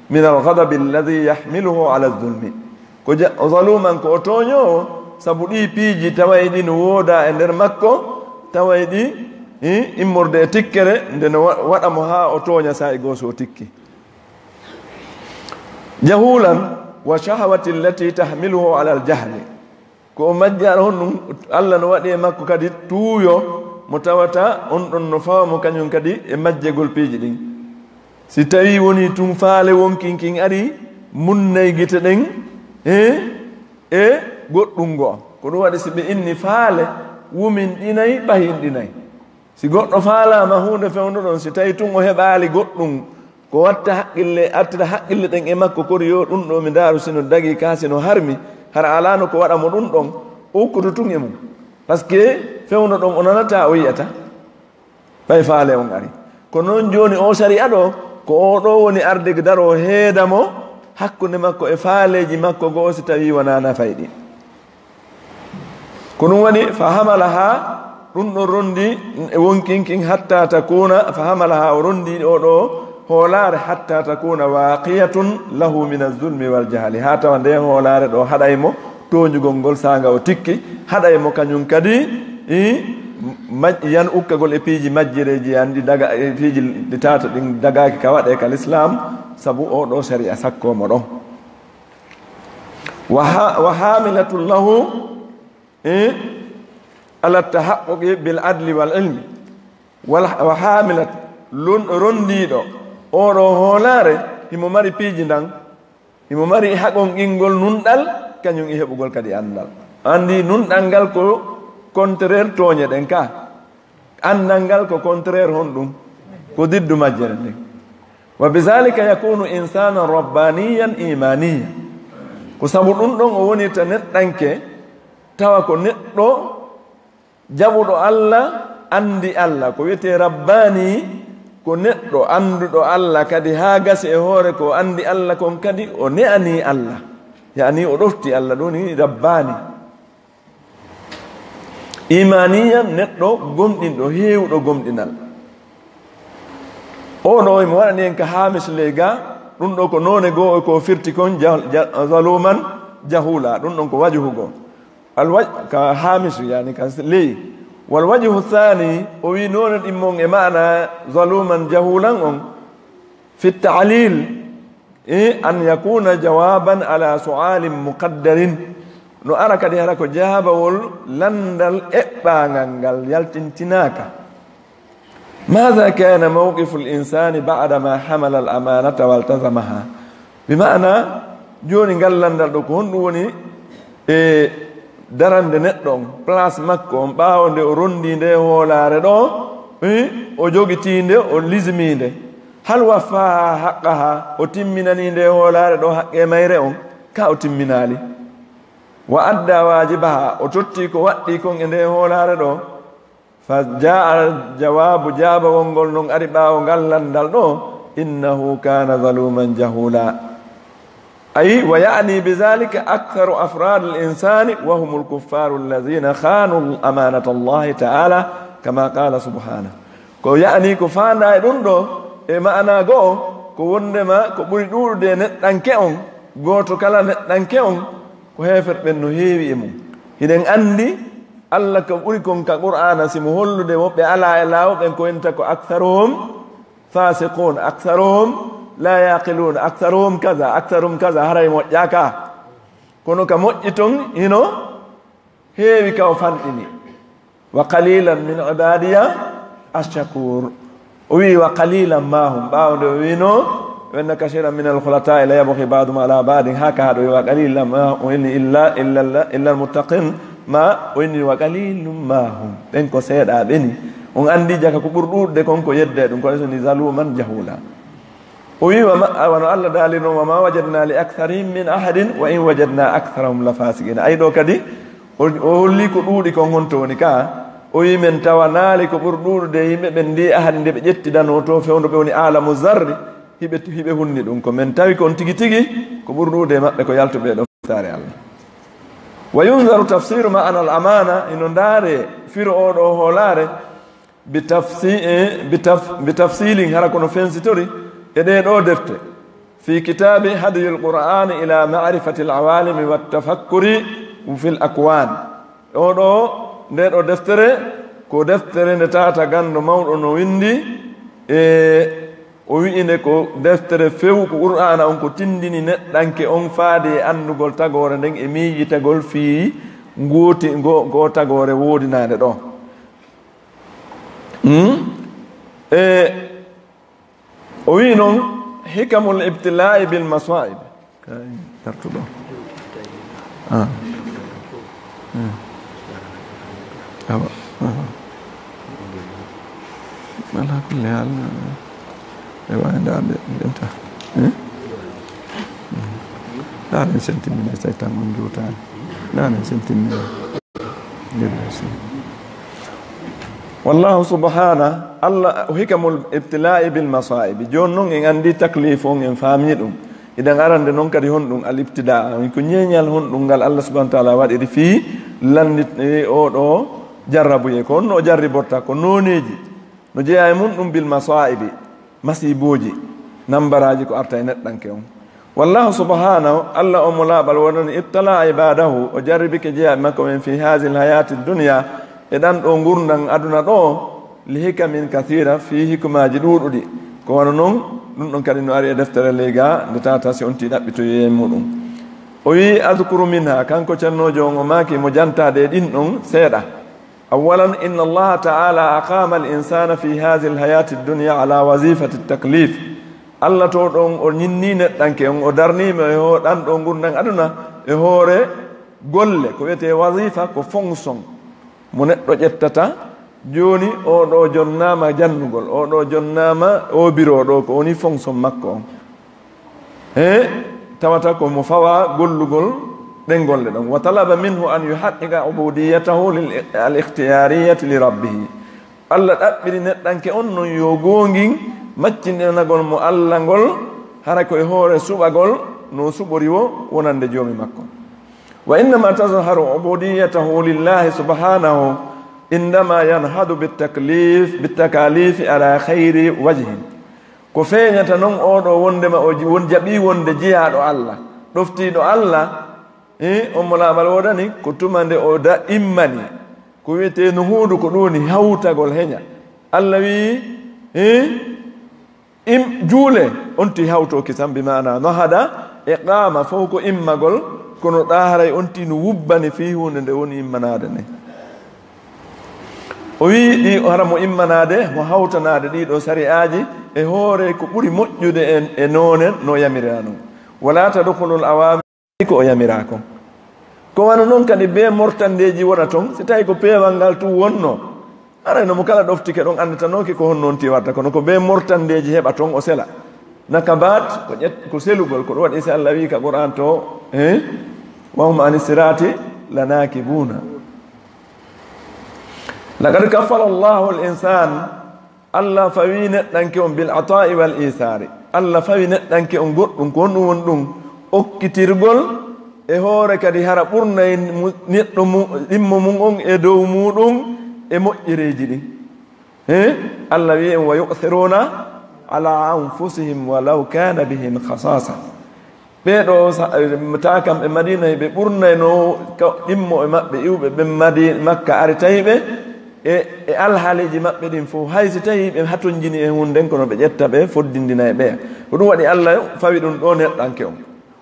من الغضب الذي يحمله على الظلم. Ko ja-, o zaluman, ko o tooñoowo, sabu ɗii piiji taway ɗi no wooda e nder makko, taway ɗi, i, immorde e tikkere, nde no wa-, waɗa mo haa o tooña saa'i goo so o tikki. جهولا وشهوة التي تحمله على الجهل. Ko o majjaaɗo honɗum, Alla no waɗi e makko kadi tuuyo mo tawata on ɗon no fawa mo kañum kadi e majjegol piiji ɗin. Si tawii wonii tun faale wonkinkin ari, munnay gite ɗen, e, e goɗɗun goo. Ko ɗum waɗi si ɓe inni faale, wuminɗinay, ɓahinɗinay. Si goɗɗo faalaama huunde fewndo ɗon, si tawii tun o heɓaali goɗɗun, ko watta haqqille, artira haqqille ɗen e makko, kori yo ɗum ɗoo mi ndaaru, si no dagii kaa, si no harmi, hara alaano ko waɗa mo ɗum ɗon, o ukkoto tun e mum. Parce que fewndo ɗon o nanataa, o yi'ataa, ɓay faale on ari. Ko non jooni oo sari'a ɗoo, ko oo ɗoo woni arde daroo heeda mo hakkunde makko e faaleeji makko goo, si tawii wanaa nafay ɗi. Ko ɗum waɗi, فحملها, ɗum ɗon rondi e wonkinkin, حتى تكون, فحملها, o rondi oo ɗoo hoolaare, حتى تكون واقية له من الظلم والجهل, haa tawa ndee hoolaare ɗoo haɗay mo tooñugol ngol saanga o tikki, haɗay mo kañum kadi, i, maj-, yan ukkagol e piiji majjereeji, yan ɗi daga, e piiji ɗi tata ɗin dagaaki ka waɗee ka lislaam, sabu oo ɗoo sari'a sakkoo mo ɗon. وح-، وحاملة له, eh, على التحقق بالعدل والعلم. Wal-, وحاملة, lon-, rondiiɗo oo ɗoo hoolaare, himo mari piiji ndan, himo mari haqqonngingol nunɗal, kañum e heɓugol kadi anndal. Anndi nunɗal ngal ko contraire tooñe ɗen ka. Anndal ngal ko contraire honɗum? Ko diddu majjere nden. وبذلك يكون إنسانا ربانيا إيمانيا. Ko sabu ɗum ɗon o wonirta neɗɗanke, tawa ko neɗɗo jaɓuɗo Alla, anndi Alla. Ko wiyetee rabbaani, ko neɗɗo annduɗo Alla kadi haa gasi e hoore ko anndi Alla kon kadi o ne'anii Alla. Yaani o ɗofti Alla, ɗum woni rabbaani. Imaaniyan, neɗɗo gomɗinɗo, heewuɗo gomɗinal. Oo ɗoo, imo waɗani en ka Haamis ley ga, ɗum ɗoo ko noone goo, ko firti kon ja-, ja-, zaluuman jahuula, ɗum ɗon ko wajhu goo. Alwaj-, ka Haamis, yaani ka ley. Wal wajhu thaani, o wii noone ɗimmon e maana zaluuman jahuulan on, fi ta'liil, e an yakuna jawaban ala su'alin muqaddarin, no ara kadi hara ko jaabawol lanndal eɓɓaangal ngal yaltintinaaka. Maada kana mawqifu l insaani baada ma hamala al amaanata waltazamaha? Bi maana, jooni ngal lanndal ɗoo ko honɗum woni e darande neɗɗo on, place makko on, ɓaawo nde o ronndii nde hoolaare ɗoo, eh, o jogitii nde, o lizmii nde. Hal waffaaha haqqaha, o timminanii nde hoolaare ɗoo haqqee mayre on? Ka o timminaali. Wa adda waajibaha, o tottii ko waɗɗii kon e nde hoolaare ɗoo. Fa jaa al jawaabu, jaabawol ngol non ari ɓaawo ngal lanndal ɗoo, innahu kana zaluman jahula. Ay, wa ya'ni bi dhalika aktharu afrad al insani wa hum al kuffar alladhina khanu amanata Allah ta'ala, kama qala subhanahu. Ko ya'ni, ko faandaa e ɗum ɗoo, e maana goo, ko wondema ko ɓuri ɗuuɗude e neɗɗanke on, gooto kala neɗɗanke on, ko heeferɓe ɓen no heewi e mum. Hiɗen anndi Alla ko ɓuri kon ka Qur'aana, si mo hollude woɓɓe alaa e laawo ɓen, ko wonta ko aktharuhum fasiqun, aktharuhum la yaqilun, aktharuhum kaza, aktharuhum kaza, haray moƴƴaaka. Kono ka moƴƴi ton hino heewi ka o fanɗini. "Wa qalilan min ibadiya ash-shakur." O wi, "Wa qalilan ma hum." Ɓaawo nde o wino, "Wa inna kathiran min al-khulata'i la yabghi ba'duhum ala ba'din." Haka haɗo wi, "Wa qalilan ma hum." O inni, "Illa, illa, illa al-muttaqin." Ma o inni, "Wa qalilun ma hum." Ɓen ko seeɗa ɓeni. On andi jaka ko ɓuri ɗuuɗude kon ko yedde ɗum, ko soni zaluman jahula. O wi, "Wa ma," wano Allah daali non, "Wa ma wajadna li aktharihim min ahadin, wa in wajadna aktharahum la fasiqin." Ay ɗo kadi, o, o holli ko ɗuuɗi kon honto woni ka. O wi, "Men tawanaali ko ɓuri ɗuuɗude yimɓe ɓen ndi ahadi nde ɓe ƴettidano to fewndo ɓe woni alamu zarri, hiɓe, hiɓe hunni ɗum. Ko men tawi kon tigi tigi, ko ɓuri ɗuuɗude e maɓɓe ko yaltuɓe ɗo saare Allah." Wa yunzaru tafsiru ma'ana al amana, hino ndaare firo o ɗo hoolaare, bi tafsi-, eh, bi taf-, bi tafsilin, hara kono fensitori e ɗee ɗoo defte. Fi kitaabi hadiyul Qur'aani ila ma'rifatil awaalimi wat tafakkuri fil akwaan. O ɗo, nde ɗo deftere, ko deftere nde taata ganndo mawɗo no winndi, e o wi'i nde ko deftere few, ko Qur'aana on, ko tindini neɗɗanke on faade e anndugol tagoore nden e miijitagol fii ngooti, ngo, ngo tagoore woodinaande ɗo. Hmm? E o wi noon, "Hikamul ibtilaa'i bil masaa'ib." Kay, dartu ɗo. Ah. Hmm. Awa. Ah. Ala kulli hal, e waawi ndaarde, ndenta. Hmm? Hmm. Ndaaren sen timmini, so tawi tan on juutaani. Ndaaren sen timmini. Wallahu subhana, Allah, hikamul ibtilaa'i bil masaa'ibi. Jooni noon en anndi taklif on, en faami ɗum. Idan arande noon kadi honɗum al ibtidaa, ko ñeeñal honɗum ngal Allah subhanahu wa ta'ala waɗiri fii lanndit, e, o ɗo jarrabuye. Ko honno o jarriborta? Ko nooneeji. No jeyaa e mun ɗum bil masaa'ibi, masiibooji, nambaraaji ko arta e neɗɗanke on. Wallahu subhanahu, Allah on mo laaɓal wonani, ibtala ibadahu, o jarribike jeyaaɓe makko ɓen fi haazihil hayaati dunya, e ɗan ɗo ngurndan aduna ɗo, li hikamin kasiira, fii hikmaaji ɗuuɗuɗi. Ko wano non, ɗum ɗon kadi no ari e deftere ley ga, nde tata si on tii ɗaɓɓitoyee muɗum. O wi, adkuru minha, kanko cennoojo on o maaki mo jantaade e ɗin ɗon seeɗa. Awalan, inna Allaha ta'ala aqama al insana fi hazihi al hayati dunya ala wazifati taklif. Allah to ɗon o ñinni neɗɗanke on, o darni mo e ho-, ɗan ɗo ngurndan aduna e hoore golle, ko wiyetee wazifa, ko fonction mo neɗɗo ƴettata. Jooni o ɗo jonnaama jannugol, o ɗo jonnaama o biro ɗo, ko woni fonction makko on. He tawata ko mo fawa gollugol ɗen golle ɗon. Wa talaba minhu an yuhaqqiqa ubudiyatahu lil, al ikhtiyariyati li rabbihi. Allah ɗaɓɓiri neɗɗanke on non yo goongin maccinɗinagol mo Allah ngol, hara ko e hoore suɓagol no suɓori wo wonande joomi makko. Wa innama tazharu ubudiyatahu lillahi subhanahu indama yanhadu bitaklif, bitakalifi ala khayri wajhin. Ko feeñata non oo ɗoo wonndema o ji-, won jaɓii wonde jiyaaɗo Allah, ɗoftiiɗo Allah, eh, on mo laaɓal woodani, ko tuma nde o da-, immani, ko wiyetee nuhuudu, ko ɗum woni hawtagol heña. Allah wi'i, eh, im-, juule, on ti hawtooki tan, bi maana nahada, e qaama, fof ko immagol, kono ɗaa haray on ti no wubbani fii huunde nde woni immanaade nde. O wi'i ɗi hara mo immanaade, mo hawtanaade ɗii ɗoo sari'aaji e hoore ko ɓuri moƴƴude e, e noone no yamiraa non. Wala tadkhulul awamir, ko o yamiraa kon. Ko wano non kadi bee mortandeeji wona ton, si tawi ko peewal ngal tun wonno, haray no mo kala ɗoftike ɗon anndatanooke ko honno on ti warta, kono ko bee mortandeeji heɓa ton o sela. Nakabaat, ko ƴet-, ko selugol, ko ɗum waɗi si Allah wi'i ka Qur'an to, eh? Wa hum ani sirati lanakibuna. Laqad kaffala Allahu al-insan, Allah fawi neɗɗanke on bil ata'i wal isari. Allah fawi neɗɗanke on goɗɗum, ko honɗum woni ɗum? Okkitirgol e hoore kadi hara ɓurnay mu-, neɗɗo mu-, ɗimmo mum on e dow muɗum e moƴƴereeji ɗin. He? Allah wi'i en, "Wa yu'thiruna ala anfusihim walaw kana bihim khasasa." Ɓee ɗoo sa-, eh, taakam ɓe Madina, ɓe ɓurnayno ka ɗimmo e maɓɓe iwɓe ɓen Madi-, Makka, ari tawi ɓe e, e alhaaliiji maɓɓe ɗin fof, hay si tawii ɓe hatonjini e huunde nden, kono ɓe ƴetta ɓe foddindina e ɓeya. Ko ɗum waɗi Allah fawi ɗum ɗo neɗɗanke on.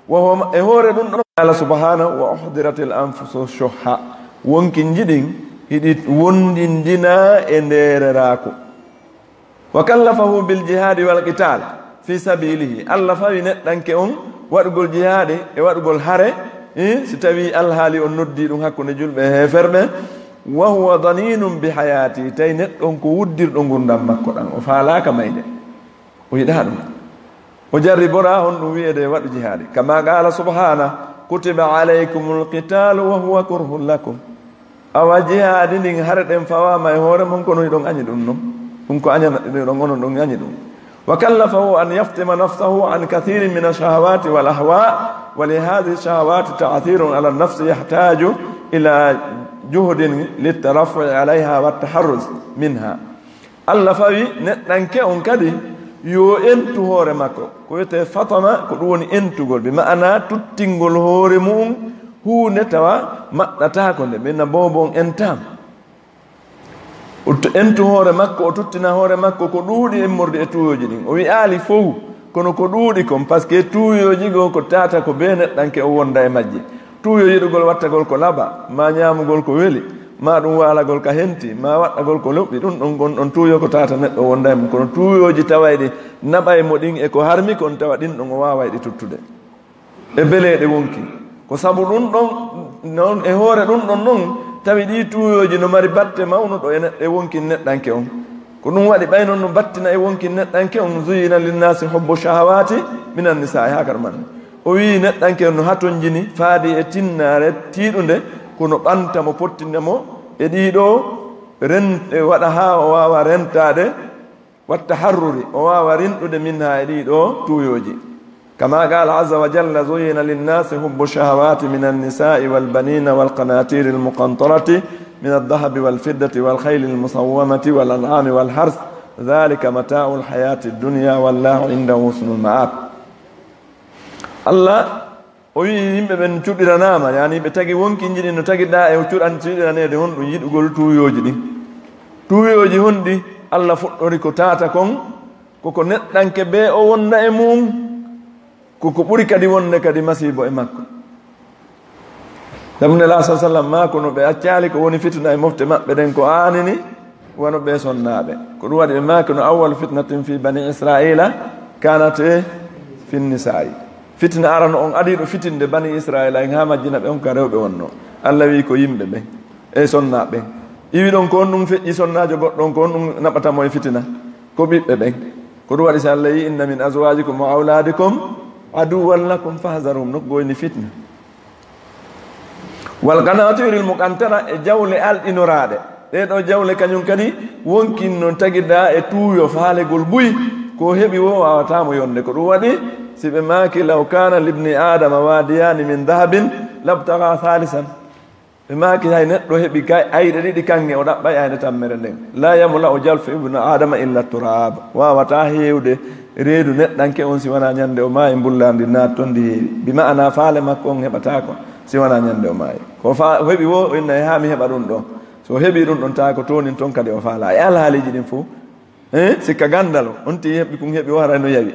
Wa huwa, e hoore ɗum ɗon, Allah subhanahu wa uhdiratil anfusu shuhha. Wonkinji ɗin hiɗi wondindina e ndeereraaku. Wa kallafahu bil jihadi wal qital fi sabilihi. Allah fawi neɗɗanke on waɗugol jihaadi e waɗugol hare, eh, si tawi alhaali on noddi ɗum hakkunde julɓe e heeferɓe. Wa huwa daninun bi hayati, tawi neɗɗo on ko wuddirɗo ngurdam makko ɗan, o faalaaka mayde, o yiɗaa ɗum. O jarriboraa honɗum wi'ede waɗu jihaadi. Kama qala subhana, kutiba alaykumul qitalu wa huwa kurhun lakum. Awa jihaadi ndin hare ɗen fawaama e hoore mon, kono hiɗon añi ɗum non. Ɗum ko añana, hiɗon onon ɗon añi ɗum. Wa kallafahu an yaftima nafsahu an kathirin min ash-shahawati wal ahwa, wa li hadhihi ash-shahawati ta'thirun ala an-nafsi yahtaju ila juhdin lit-tarafu'i alayha wat-taharruz minha. Allah fawi neɗɗanke on kadi yo entu hoore makko. Ko wiyetee fatama, ko ɗum woni entugol, bi ma'ana tuttingol hoore mu'un huunde tawa maɗɗataako nde, ɓe na boobo on entaama. O t-, entu hoore makko, o tuttina hoore makko ko ɗuuɗi immorde e tuuyooji ɗin. O wi'aali fow, kono ko ɗuuɗi kon, parce que tuuyooji goo ko tata ko bee neɗɗanke o wonda e majji. Tuuyo yiɗugol wattagol ko laaɓa, ma ñaamugol ko weli, ma ɗum waalagol ka henti, ma waɗɗagol ko loɓɓi, ɗum ɗon, on ɗon tuuyo ko tata neɗɗo wonda e mum. Kono tuuyooji tawayɗi naɓay mo ɗin e ko harmi kon, tawa ɗin ɗon o waaway ɗi tuttude. E beleeɗe wonki. Ko sabu ɗum ɗon, non e hoore ɗum ɗon non, tawi ɗii tuuyooji no mari batte mawnuɗo e neɗɗo, e wonkin neɗɗanke on. Ko ɗum waɗi ɓay non no battina e wonkin neɗɗanke on, zuyyina linnasi hubbu shahawati minan nisa'i, haa kar man. O wi'i neɗɗanke on no hatonjini faadi e tinnaare tiiɗunde, kono ɓanta mo, pottinda mo e ɗiiɗo ren-, e waɗa haa o waawa rentaade, wattaharruri, o waawa rinɗude minha e ɗiiɗo tuuyooji. Kama qala azza wa jalla, zuyyina linnasi hubbu shahawati minan nisa'i wal banina wal qanatiri al muqantarati min adh-dhahabi wal fiddati wal khayli al musawwamati wal an'ami wal harth, dhalika mata'ul hayati ad-dunya wallahu indahu husnul ma'ab. Allah, o wi'i yimɓe ɓen cuɗiranaama, yani ɓe tagi wonkinji ɗin no tagiɗaa e cuɗan-, cuɗiraneede honɗum yiɗugol tuuyooji ɗin. Tuuyooji honɗi Allah fuɗɗori ko tata kon, koko neɗɗanke bee o wonda e mum, koko ɓuri kadi wonde kadi masiibo e makko. Sabu Nelaaɗo sallallahu alaihi wasallam maaki no ɓe accaali ko woni fitina e mofte maɓɓe ɗen ko aanini, wano ɓe sonnaaɓe. Ko ɗum waɗi ɓe maaki no awwalu fitnatin fi bani Israila kanat fin nisa'i. Fitina arano on adiiɗo fitinde bani Israila en haa majjina ɓe on ka rewɓe wonno. Allah wi'i ko yimɓe ɓen e sonnaaɓe ɓen. Iwi ɗon ko on ɗum feƴƴi sonnaajo goɗɗo on, ko on ɗum naɓata mo e fitina. Ko ɓiɓɓe ɓen. Ko ɗum waɗi so Allah wi'i, "Inna min azwajikum wa awladikum aduwwan lakum fahzaruhum." Nokku goo ni fitina. Wal qanatiril muqantara, e jawle alɗinoraaɗe. Ɗee ɗoo jawle kañum kadi wonkin no tagidaa e tuuyo faalegol buy, ko heɓi woo waawataa mo yonde. Ko ɗum waɗi si ɓe maaki, "Law kana libni Adama wadiyani min dahabin labtaga thalisan." Ɓe maaki, "Hay neɗɗo heɓi kay ayɗe ɗiɗi kaŋŋe, o ɗaɓɓay ayɗe tammere nden." La yamla'u jawfa ibnu Adama illa turab. Waawataa heewde reedu neɗɗanke on si wanaa ñande o maayi, mbullaandi naat ton ndi heewi. Bi ma'ana faale makko on heɓataako si wanaa ñande o maayi. Ko fa-, o heɓi woo, o inna, "Haa mi heɓa ɗum ɗon." So o heɓi ɗum ɗon, taa ko toonin ton kadi o faalaa. E alhaaliiji ɗin fof, eh, sikka ganndal o, on tii heɓi kun heɓi o haray no yawi.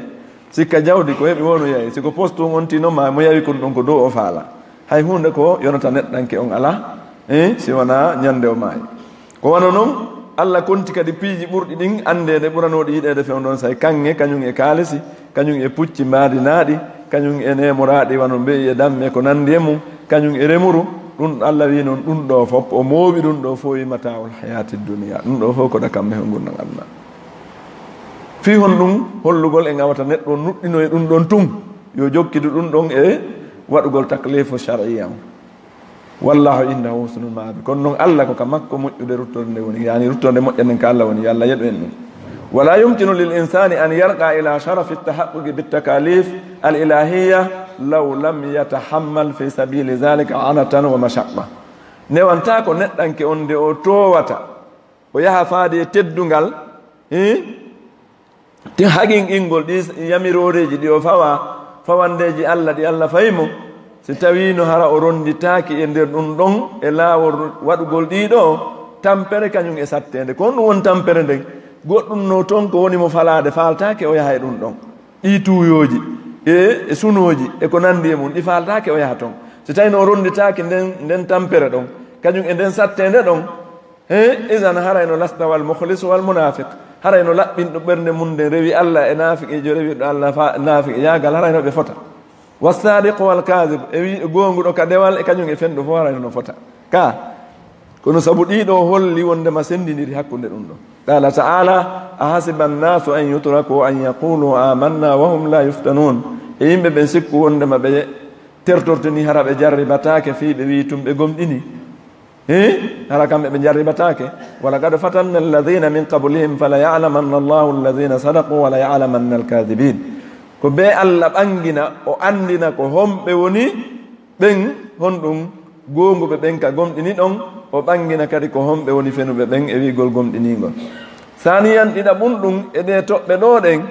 Sikka jawdi ko heɓi woo no yawi. Si ko poste tun on tii no ma mo yawi kun ɗon ko dow o faalaa. Hay huunde ko yonata neɗɗanke on alaa, eh, si wanaa ñande o maayi. Ko wano non, Allah konti kadi piiji ɓurɗi ɗin anndeede, ɓuranooɗi yiɗeede fewndo on, say kaŋŋe, kañum e kaalisi, kañum e pucci mbaadinaaɗi, kañum e neemoraaɗi wano mbe'i e damme, ko nanndi e mum, kañum e remuru. Ɗum Allah wi'i non, ɗum ɗoo fof, o mooɓi ɗum ɗoo fof, wi'i, "Mataa'ul hayaati dunya." Ɗum ɗoo fof ko dakam mehol ngurndan aduna. Fii honɗum? Hollugol en awata neɗɗo nuɗɗinoye ɗum ɗon tun, yo jokkidu ɗum ɗon e waɗugol taklifu shar'iyya on. Wallahu indahu husnul ma'ab. Kono non Allah ko ka makko moƴƴude ruttorde nde woni, yani ruttorde moƴƴere nden ka Allah woni, yo Allah yeɗu en ɗum. Wala yumkinu lil insani an yarqa ila sharafi tahaqquqi bit takalif al ilahiyya law lam yatahammal fi sabili zalika anatan wa mashaqqa. Newantaa ko neɗɗanke on nde o toowata, o yaha faade e teddungal, eh? Te haqiiqingol ɗi yamirooreeji ɗi o fawa, fawandeeji Allah ɗi Allah fayi mo, si tawiino hara o ronnditaaki e nder ɗum ɗon e laawol waɗugol ɗii ɗoo, Tampere kañum e satteende. Ko honɗum woni tampere nden? Goɗɗum no toon ko woni mo falaade, faaltaake o yaha e ɗum ɗon. Ɗii tuuyooji e, e sunooji e ko nanndi e mum, ɗi faaltaake o yaha toon. Si tawii no o ronnditaaki nden, nden tampere ɗon, kañum e nden satteende ɗon, he, idan haray no lasta wal mukhlis wal munafiq. Haray no laɓɓinɗo ɓernde mum nden rewi Allah e naafiqiijo rewiiɗo Allah fa-, naafiqiyaagal, haray no ɓe fota. Wassadiqu wal kadhib, e wi-, goonguɗo ka dewal e kañum e fenɗo fof haray no fota. Ka, kono sabu ɗii ɗoo holli wondema senndindiri hakkunde ɗum ɗo. Qala ta'ala, "Ahasiba annasu an yutraku an yaqulu amanna wa hum la yuftanun." E yimɓe ɓen sikku wondema ɓe tertorte ni hara ɓe jarribataake fii ɓe wii tun ɓe gomɗini. He? Hara kamɓe ɓe jarribataake. "Wa laqad fatanna alladhina min qablihim fala ya'lamanna Allahu alladhina sadaqu wa la ya'lamanna al-kadhibin." Ko bee Allah ɓangina, o anndina ko homɓe woni ɓen, honɗum goonguɓe ɓen ka gomɗini ɗon, o ɓangina kadi ko homɓe woni fenuɓe ɓen e wi'gol gomɗiniingol. Saaniyan ɗiɗaɓum ɗum e ɗee toɓɓe ɗoo ɗen,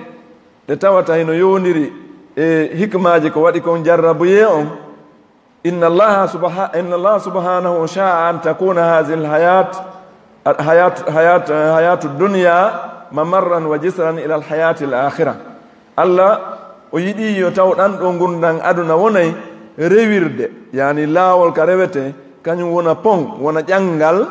ɗe tawata hino yowondiri e hikmaaji ko waɗi kon jarrabuyee on. Inna Allaha subha-, inna Allaha subhanahu sha'a an takuna hadhihi al-hayat, hayat, hayat, hayatu dunya mamarran wa jisran ila al-hayati al-akhirah. Allah o yiɗi yo taw ɗan ɗo ngurndan aduna wonay rewirde, yani laawol ka rewete, kañum wona pon, wona ƴanngal,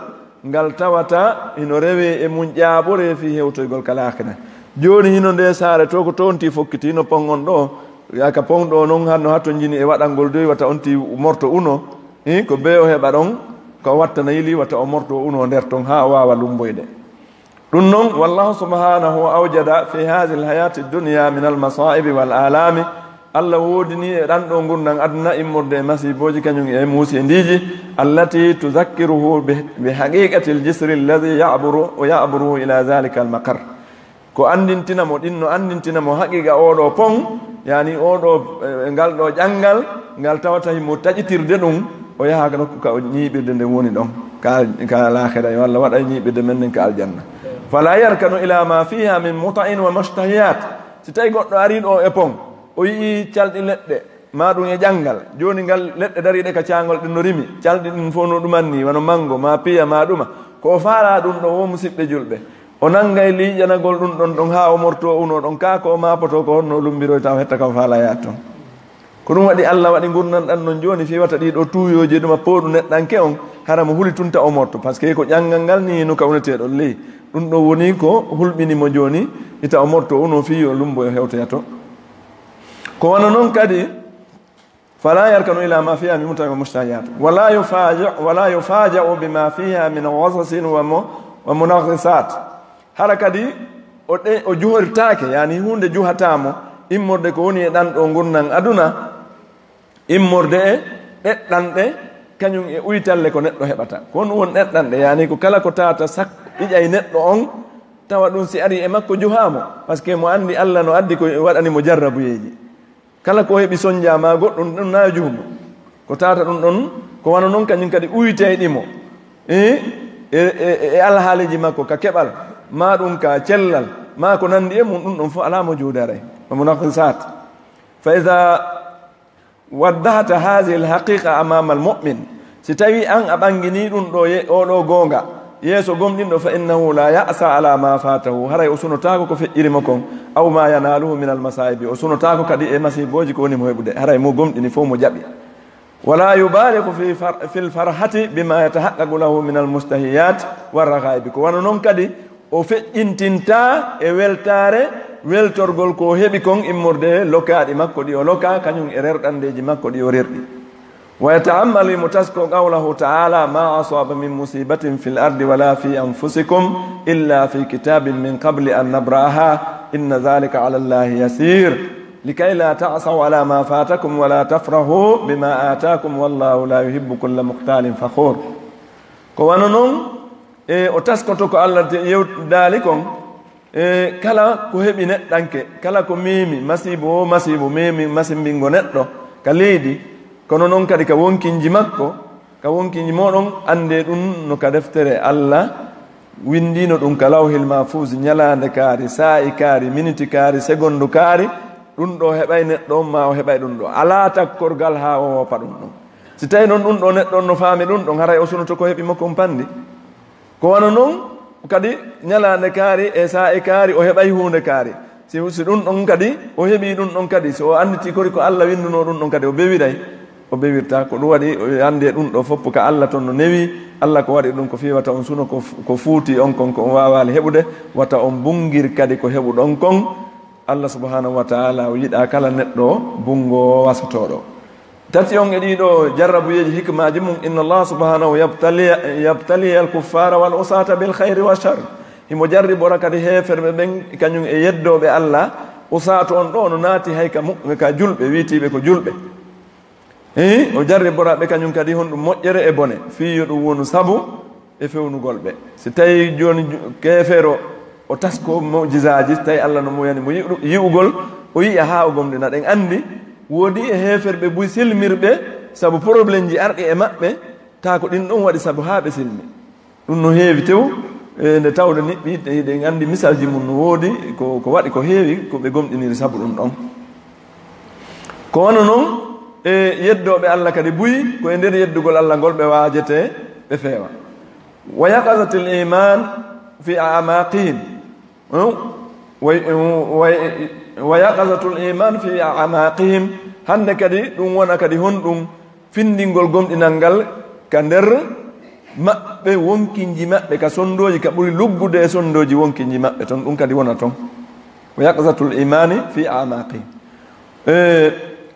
ngal tawata hino rewee e mum ƴaaɓoree fii hewtoygol ka laakira. Jooni hino ndee saare to ko toontii fokkiti, hino pon on ɗoo, yaa ka pon ɗoo non hanno hatonjini e waɗangol doy wata on tii morto uno, hi, ko bee o heɓa ɗon, ko wattana yili wata o morto uno nder ton haa o waawa lumboyde. Ɗum non, wallahu subhanahu awjada fi hadhihi alhayati dunya min almasaibi wal alami, Allah woodini e ɗan ɗo ngurndan aduna immorde e masiibooji kañum e muusendiiji, allati tuzakkiruhu bi, bi haqiqati aljisri alladhi ya'buru, ya'buruhu ila dhalika almaqar. Ko anndintina mo, ɗin no anndintina mo haqiqa oo ɗoo pon, yani oo ɗoo, eh, ngal ɗoo ƴanngal, ngal tawata himo taƴitirde ɗum, o yaha ka nokku ka o ñiiɓirde nden woni ɗon, ka, ka laakhira, yo Allah waɗa e ñiiɓirde men nden ka aljanna. Fala yarkanu ila ma fiha min muta'in wa mushtahiyat. Si tawi goɗɗo arii ɗoo e pon, o yi'ii calɗi leɗɗe, maa ɗum e ƴanngal. Jooni ngal leɗɗe dariiɗe ka caangol ɗen no rimi, calɗi ɗin fof no ɗumanni, wano manngo, maa piya, maa ɗuma. Ko o faalaa ɗum ɗon, wo musiɓɓe julɓe. O nanngay liiƴanagol ɗum ɗon ɗon haa o mortoo unoo ɗon, kaa ko o maapotoo ko honno o lumbiroyta o hetta ka o faalaa yaade ton. Ko ɗum waɗi Allah waɗi ngurndan ɗan non jooni fii wata ɗii ɗoo tuuyooji ɗuma pooɗu neɗɗanke on, hara mo huli tun ta o morto. Parce que ko ƴanngal ngal nii no ka uneteeɗo ley. Ɗum ɗoo woni ko hulɓini mo jooni, hita o morto unoo fii yo lumbo yo hewtoya to. Ko wano non kadi, fala yarkanu ila ma fiha min mut'in wa mushtahiyat. Wala yufaji-, wala yufaja'u bima fiha min ghasasin wa mu-, wa munaghisat. Hara kadi o ɗe-, o juhortaake, yani huunde juhataa mo, immorde ko woni e ɗan ɗoo ngurndan aduna, immorde e ɗeɗɗanɗe, kañum e uytalle ko neɗɗo heɓata. Ko honɗum woni ɗeɗɗanɗe? Yani ko kala ko tawata sak-, ƴiƴay neɗɗo on, tawa ɗum si ari e makko juhaa mo. Parce que mo anndi Allah no addi ko waɗani mo jarrabuyeeji. Kala ko heɓi sonja maa goɗɗum, ɗum na juhu mo. Ko tawata ɗum ɗon, ko wano non kañum kadi uytayɗi mo. E, e, e, e alhaaliiji makko ka keɓal, maa ɗum ka cellal, maa ko nanndi e mum, ɗum ɗon fof alaa mo juudaray. Wa munaqisat. Fa iza waddahta hadhihi alhaqiqa amama almu'min, si tawi an a ɓanginii ɗum ɗo ye-, oo ɗoo goonga yeeso gomɗinɗo, fa innahu la ya'sa ala ma fatahu, haray o sunotaako ko feƴƴiri mo kon, aw ma yanaluhu min almasaibi, o sunotaako kadi e masiibooji ko woni mo heɓude, haray mo gomɗini fof mo jaɓi. Wala yubalighu fi far-, fil farhati bima yatahaqqaqu lahu min almustahiyat warraghaibi, ko wano non kadi o feƴƴintintaa e weltaare, weltorgol ko o heɓi kon immorde e lokaaɗi makko ɗi o lokaa, kañum e rerɗandeeji makko ɗi o rerɗi. Wa yata'ammal, mo tasko qawlahu ta'ala, "Ma asaba min musibatin fil ardi wala fi anfusikum illa fi kitabin min qabli an nabra'aha, inna dhalika ala Allahi yasir, likay la ta'saw ala ma fatakum wala tafrahu bima atakum, wallahu la yuhibbu kulla mukhtalin fakhur." Ko wano non, e o taskoto ko Allah te-, yew-, daali kon, e kala ko heɓi neɗɗanke, kala ko memi, masiibo o masiibo, memi masimbingo neɗɗo ka leydi, kono non kadi ka wonkinji makko, ka wonkinji moɗon, annde ɗum no ka deftere Allah winndino ɗum ka lawhil mahfuz, ñalaande kaari, saa'i kaari, miniti kaari, segondu kaari, ɗum ɗo heɓay neɗɗo on, ma o heɓay ɗum ɗo. Alaa takkorgal haa o woopa ɗum ɗon. Si tawi non ɗum ɗo neɗɗo on no faami ɗum ɗon, haray o sunoto ko heɓi mo kon panndi. Ko wano non kadi, ñalaande kaari e saa'i kaari, o heɓay huunde kaari. Si, si ɗum ɗon kadi, o heɓii ɗum ɗon kadi, si o annditi kori ko Alla winndunoo ɗum ɗon kadi, o bewiray. O bewirta. Ko ɗum waɗi, o anndi e ɗum ɗo fof ka Alla ton no newi. Alla ko waɗi ɗum ko fii wata on suno ko f-, ko fuuti on kon, ko on waawaali heɓude, wata on bunngir kadi ko heɓuɗon kon. Alla subhanahu wa ta'ala o yiɗaa kala neɗɗo bunngo wasotooɗo. Tati on e ɗii ɗoo jarrabuyeeji hikmaaji mum, inna Allah subhanahu yabtali, yabtali al kuffara wal usata bil khayri wa shar. Himo jarribora kadi heeferɓe ɓen, kañum e yeddooɓe Alla, usaatu on ɗoo no naati hay ka mu-, ka julɓe, wiitiiɓe ko julɓe. Hii, o jarribora ɓe kañum kadi honɗum moƴƴere e bone, fii yo ɗum wonu sabu e fewnugol ɓe. Si tawi jooni ju-, keefeero o tasko mu'jizaaji, si tawi Alla no muyani mo yi'u-, yi'ugol, o yi'a haa o gomɗina. Ɗen anndi woodi e heeferɓe buy silmirɓe sabu problemji arɗi e maɓɓe, taa ko ɗin ɗon waɗi sabu haa ɓe silmi. Ɗum no heewi tew, e, nde tawde niɓɓi, te hiɗen anndi misalji mum no woodi, ko, ko waɗi ko heewi, ko ɓe gomɗiniri sabu ɗum ɗon. Ko wano non, e, yeddooɓe Alla kadi buy, ko e nder yeddugol Alla ngol ɓe waajetee, ɓe feewa. Wa yaqazatil iman fi a'maqihim. Hmm? Wa, wa, wa yaqazatul iman fi a'maqihim. Hannde kadi ɗum wona kadi honɗum? Findingol gomɗinal ngal ka nder maɓɓe, wonkinji maɓɓe, ka sondooji, ka ɓuri luggude e sondooji wonkinji maɓɓe ton, ɗum kadi wona ton. Wa yaqzatul imani fi a'maqihim. E,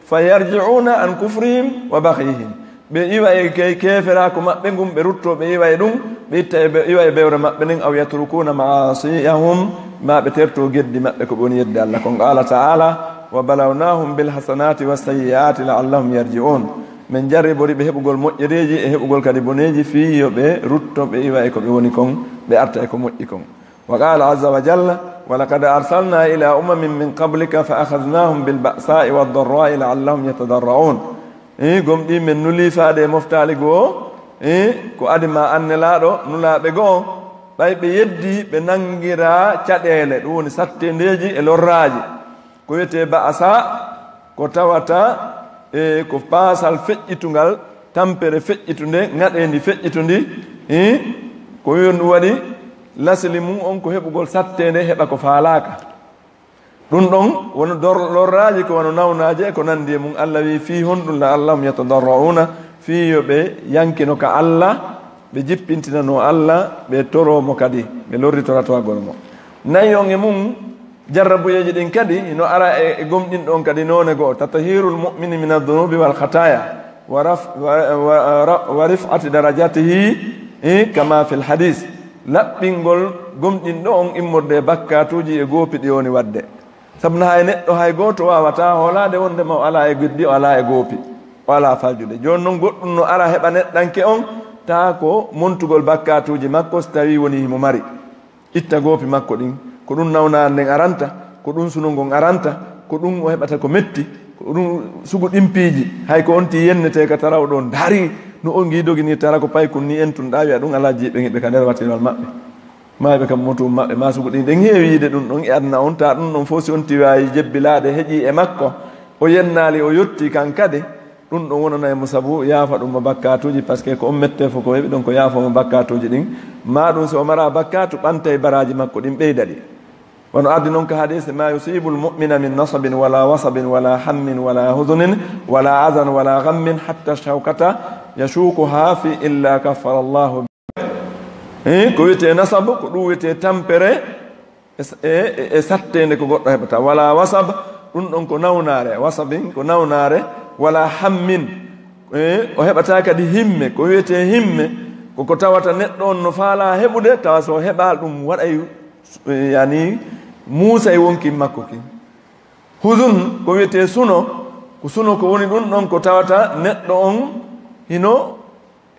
fa yarji'una an kufrihim wa baghihim. Ɓe iwa e ke-, keeferaaku maɓɓe ngun, ɓe ruttoo, ɓe iwa e ɗum, ɓe itta e be-, iwa e bewre maɓɓe nden, aw yatrukuna ma'asiyahum, ma ɓe tertoo geddi maɓɓe, ko ɓe woni yedde Alla kon. Qala ta'ala, wa balawnahum bil hasanati was sayyi'ati la'allahum yarji'un. Min jarribori ɓe heɓugol moƴƴereeji e heɓugol kadi boneeji, fii yo ɓe rutto, ɓe iwa e ko ɓe woni kon, ɓe arta e ko moƴƴi kon. Wa qala azza wa jalla, wa laqad arsalna ila umamin min qablika fa akhadnahum bil ba'sa'i wad darra'i la'allahum yatadarra'un. E, gomɗii men nulii faade e moftaali goo, e, ko adi ma an Nelaaɗo, nulaaɓe goo, ɓay ɓe yeddii, ɓe nanngiraa caɗeele, ɗum woni sattendeeji e lorraaji. Ko wiyetee ba'asa, ko tawata, e, ko paasal feƴƴitungal, tampere feƴƴitunde, ŋaɗeendi feƴƴitundi, e, ko wiyon ɗum waɗi lasili mum on ko heɓugol satteende, heɓa ko faalaaka. Ɗum ɗon woni dor-, lorraaji ko wano nawnaaje e ko nanndi e mum. Alla wi'i, fii honɗum? La'allahum yatadarra'una, fii yo ɓe yankino ka Alla, ɓe jippintinano Alla, ɓe toro mo kadi, ɓe lorritora towagol mo. Nayi on e mum, jarrabuyeeji ɗin kadi no ara e, e gomɗinɗo on kadi noone goo, tatahirul mu'mini min adh-dhunubi wal khataya, wa raf-, wa, wa, ra-, wa rif'ati darajatihi, eh, kama fil hadis. Laɓɓingol gomɗinɗo on immorde e bakkaatuuji e goopi ɗi woni waɗde. Sabu no hay neɗɗo hay gooto waawataa hoolaade wonndema o alaa e geddi, o alaa e goopi, o alaa faljude. Jooni non goɗɗum no ara heɓa neɗɗanke on, taa ko montugol bakkaatuuji makko, si tawii wonii himo mari. Itta goopi makko ɗin, ko ɗum nawnaare nden aranta, ko ɗum suno ngon aranta, ko ɗum o heɓata ko metti, ko ɗum sugu ɗin piiji. Hay ko on tii yennetee ka taraw ɗon, ndaari no on ngii doginirta, hara ko paykun nii en tun ɗaa, wi'a ɗum alaa jiiɓe ngiɓe ka nder watinol maɓɓe. Maayɓe kam motuum maɓɓe, maa sugu ɗin ɗen heewi yiide ɗum ɗon e aduna on, taa ɗum ɗon fof si on tiwaayi jebbilaade heƴii e makko, o yennaali, o yottii kan kadi, ɗum ɗon wonanay mo sabu yaafa ɗum mo bakkaatuuji, parce que ko on mettee fof ko heɓi ɗon ko yaafoo mo bakkaatuuji ɗin. Maa ɗum si o maraa bakkaatu, ɓantay baraaji makko ɗin ɓeyda ɗi. Wano ardi non ka hadiis, ma yusibul mu'mina min nasabin wala wasabin wala hammin wala huzunin wala azan wala ghammin hatta shawkata yashukuha fi illa kaffara Allahu. Eh, ko wiyetee nasab, ko ɗum wiyetee tampere e, e, e satteende ko goɗɗo heɓata. Wala wasab, ɗum ɗon ko nawnaare. Wasabin ko nawnaare, wala hammin. Eh, o heɓata kadi himme. Ko wiyetee himme, ko ko tawata neɗɗo on no faalaa heɓude, tawa so o heɓaa ɗum waɗay, eh, yani, muusay wonkin makko kin. Huzun, ko wiyetee suno, ko suno ko woni ɗum ɗon ko tawata neɗɗo on hino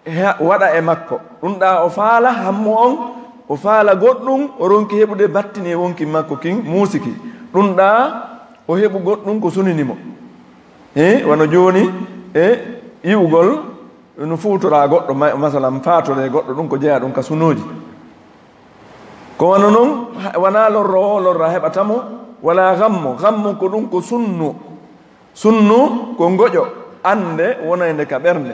he-, waɗa e makko. Ɗum ɗaa o faala hammu on, o faala goɗɗum, o ronki heɓude battini e wonki makko kin, muusiki. Ɗum ɗaa o heɓu goɗɗum ko sunini mo. He, wano jooni e yi'ugol no fuutoraa goɗɗo, ma-, masalan, faatore goɗɗo, ɗum ko jeyaa ɗum ka sunooji. Ko wano non, ha-, wanaa lorroowo lorra heɓata mo, walaa gammo. Gammo ko ɗum ko sunnu. Sunnu ko ngoƴo, annde wonaynde ka ɓernde.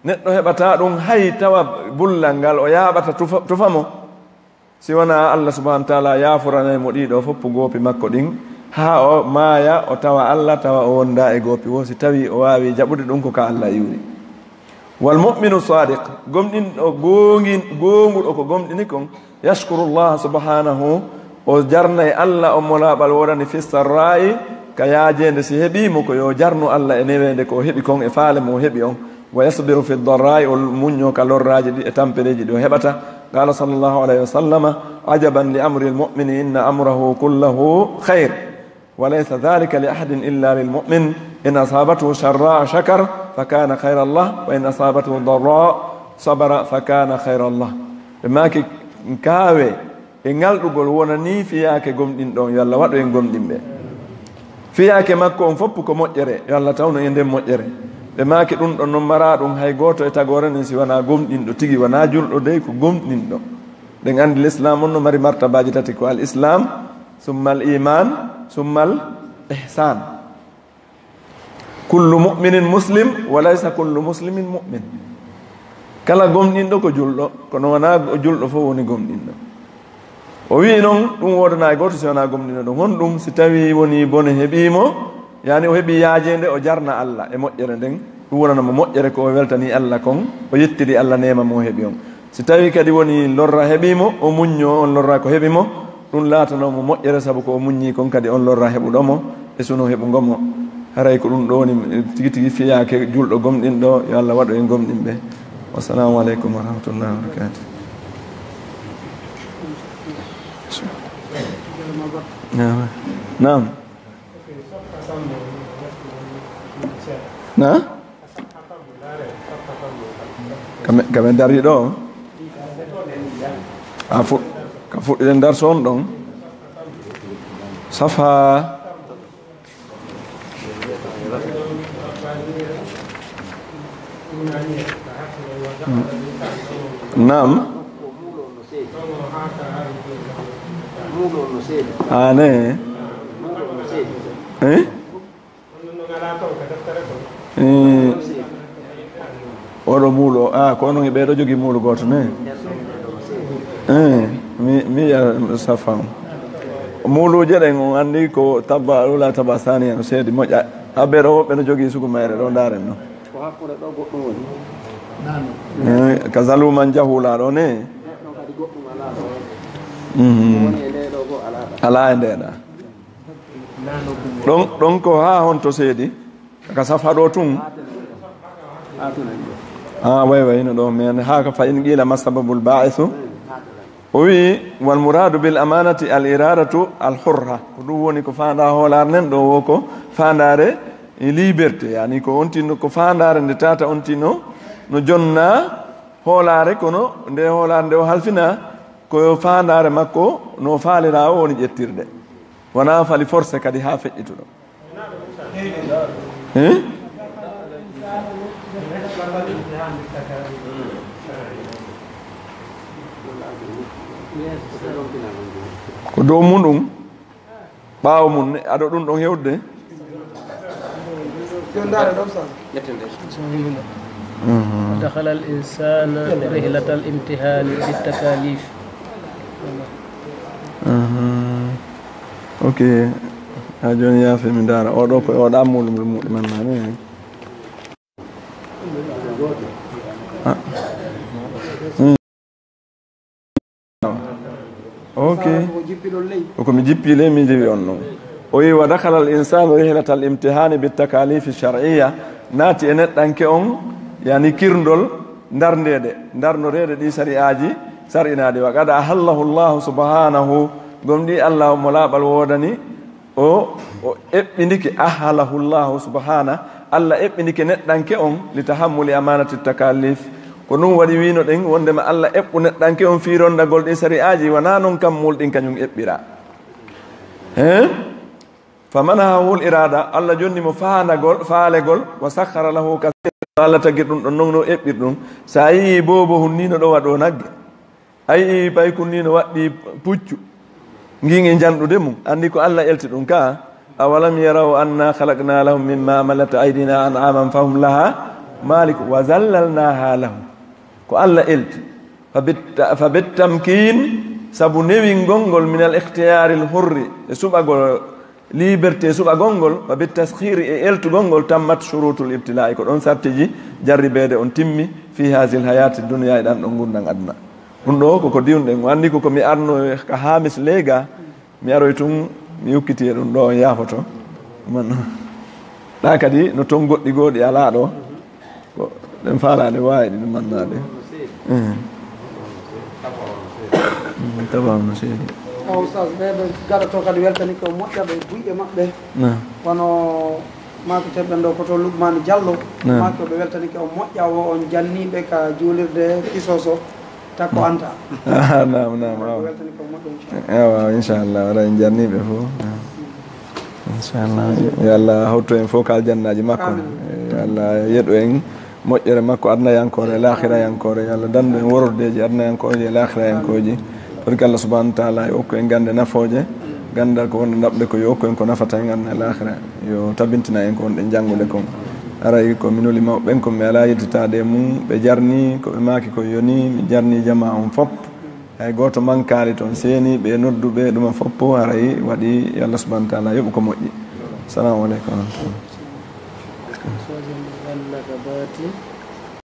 Neɗɗo heɓataa ɗum hay tawa bullal ngal o yaaɓata tufa, tufa mo, si wanaa Allah subhanahu wa taala yaafuranay mo ɗii ɗoo fof goopi makko ɗin, haa o maaya, o tawa Allah, tawa o wondaa e goopi woo, si tawii o waawii jaɓude ɗum ko ka Allah iwri. Wal mu'minu sadiq, gomɗinɗo goongin-, goonguɗo ko gomɗini kon, yashkuru Allah subhanahu, o jarnay Allah on mo laaɓal woodani, fi sarra'i, ka yaajeende si heɓii mo, ko yo jarnu Allah e neweende ko o heɓi kon e faale mo o heɓi on. Wa yasbiru fi darra'i, o muñño ka lorraaji ɗi e tampereeji ɗi o heɓata. Qala sallallahu alayhi wa sallama, ajaban li amril mu'mini, inna amrahu kullahu khayr. Wa laysa dhalika li ahadin illa lil mu'min. In asabathu sarra'u shakar fa kana khayran lah, wa in asabathu darra'u sabara fa kana khayran lah. Ɓe maaki, kaawe e ŋalɗugol wonanii fiyaake gomɗinɗo on, yo Allah waɗu en gomɗinɓe. Fiyaake makko on fof ko moƴƴere, yo Allah tawnu en nden moƴƴere. Ɓe maaki, ɗum ɗon non maraa ɗum hay gooto e tagoore nden si wanaa gomɗinɗo tigi, wanaa julɗo dey, ko gomɗinɗo. Ɗen anndi l'islam on no mari martabaaji tati, ko al islam, summa al iman, summa al ihsan. Kullu mu'minin muslim, wa laysa kullu muslimin mu'min. Kala gomɗinɗo ko julɗo, kono wanaa julɗo fof woni gomɗinɗo. O wi'i non, ɗum woodanaa e gooto si wanaa gomɗinɗo ɗum. Honɗum si tawii wonii bone heɓii mo, yani o heɓii yaajeende, o jarna Allah e moƴƴere nden, ɗum wonana mo moƴƴere ko o weltanii Allah kon, o yettiri Allah neema mo o heɓi on. Si tawii kadi wonii lorra heɓii mo, o muññoo on lorra ko heɓi mo, ɗum laatanoo mo moƴƴere, sabu ko o muññii kon kadi on lorra heɓuɗo mo e suno heɓugo mo. Haray ko ɗum ɗo woni tigi tigi fiyaake julɗo gomɗinɗo, yo Allah waɗu en gomɗinɓe. Wassalamu aleykum wa rahmatullahi wa barakatuh. Naam. Naam. Na? Kame, kame dari ɗo. A fu-, ka fuɗɗiɗen darsu on ɗon. Safa. Naam. Ane. Eh? Eh, oɗo muulu, ah, ko onon e ɓeeɗo jogii muulu gooto ne? Eh, mi, mi yiya safan. Muuluuje ɗen on anndi ko tabba ula tabba saniya no seedi moƴƴa. Abbere o woɓɓe no jogii sugu mayre ɗo, ndaaren no. Ko hakkunde ɗo goɗɗum woni. Eh, ka zaluman jahula ɗo ne? Ɗo kadi goɗɗum alaa ɗo. Mhm. Ko woni e nde ɗo goo alaa ɗo. Alaa e nde ɗa. Ɗon, ɗon ko haa honto seedi? Ka safa ɗo tun. Ah, way, way, no ɗo, mais haa ka fa in qila ma sababul ba'isu. O wi, wal muradu bil amanati al iradatu al hurra. Ko ɗum woni ko faanda hoolaare nden ɗo wo ko faandaare e liberté. Yani ko on tino, ko faandaare nde tata on tino, no jonna hoolaare, kono nde hoolaare nde o halfina, ko faandaare makko no faalira o woni ƴettirde. Wona fali forcé kadi haa feƴƴituɗo. Eh? Ko dow mun ɗum, ɓaawo mun, aɗo ɗum ɗon hewde. Mhm. دخل الإنسان رحلة الامتحان بالتكاليف. Mhm. Ok. Ha jooni yaafe mi ndaara. Oɗo ko oɗa muɗum muɗum man nani. Ah. Hmm. Ok. Ko mi jippi ley mi jewi on non. O wi, wa dakhala al insanu rihlata al imtihani bit takalifi shar'iyya. Naati e neɗɗanke on, yani kirndol ndarndeede, ndarnoreede ɗi sari'aaji sar'inaaɗi. Wa qad ahallahu Allahu subhanahu, gomɗi Allah mo laaɓal woodani, o, o eɓɓindike, ahalahu Allahu subhana, Allah eɓɓindike neɗɗanke on li tahammuli amanati takalif. Ko ɗum waɗi wino ɗen wondema Allah eɓɓu neɗɗanke on fii rondagol ɗin sari'aaji, wona non kam mulɗin kañum eɓɓira. Hein? Fa manahahul irada, Allah jonni mo faandagol, faalegol, wa sakhara lahu kathira, Allah tagi ɗum ɗon non no eɓɓir ɗum. Sa yi'i boobo hun ni no ɗo waɗo nagge, a yi'i paykun ni no waɗɗi puccu, ngin e janɗude mum, andi ko Allah elti ɗum ka. Awalam yaraw anna khalaqna lahum mimma amilat aydina an'aman fahum laha Malik, wa zallalnaha lahu, ko Allah elti. Fa bit-, fa bittamkin, sabu newingol ngol, min al ikhtiyaril hurri, e suɓagol liberté, suɓagol ngol, fa bit taskhiri, e eltugol ngol, tammat shurutul ibtila'i, ko ɗon sartiji jarribeede on timmi, fi hazil hayati dunya, e ɗan ɗon ngurndan aduna. Ɗum ɗo koko diwnuɗen, o anndi koko mi arno ka Hamis Lega, mi aroy tun, mi yukkiti e ɗum ɗo, on yaafoto. Man, ɗa kadi no ton goɗɗi goo ɗi alaa ɗo. Ko ɗen faalaade waawi ɗi ɗum mannaade. Eh. Mm, tabaw no seedi. O Oustaz, ɓe ɓe gaɗa to kadi weltani ko moƴƴa ɓe buyɗe maɓɓe. Na. Wano maaki teɓɓen ɗo ko to Lukman Diallo. Na. Maaki o ɓe weltani ko moƴƴa o on janniɓe ka juulirde Kisoso. Takko anta. Ah, naam, naam, awa. Weltani ko moƴƴo, inchallah. Awa, inchallah. Waɗa en janniɓe fof. Naam. Inchallah. Yo Allah hawtu en fof ka aljannaaji makko. Amin. Yo Allah yeɗu en moƴƴere makko adnayankore e laakhirayankore. Yo Allah dandu en worordeeji adnayankooji e laakhirayankooji. Barke Allah subhanahu wa taala, yo okku en gande nafooje. Gandal ko wonde naɓde ko, yo okku en ko nafata en aduna e laakhira. Yo tabintina en ko wonɗen janngude kon. Aray ko mi nuli mawɓe ɓen, ko mi alaa yettitaade e mum. Ɓe jarni, ko ɓe maaki ko yoni, mi jarni jamaa on fop. Hay gooto mankaali toon, seeniiɓe e nodduɓe, ɗuma fop, aray waɗi, yo Allah subhanahu wa taala yoɓu ko moƴƴi. Assalamu aleykum wa rahmatullah.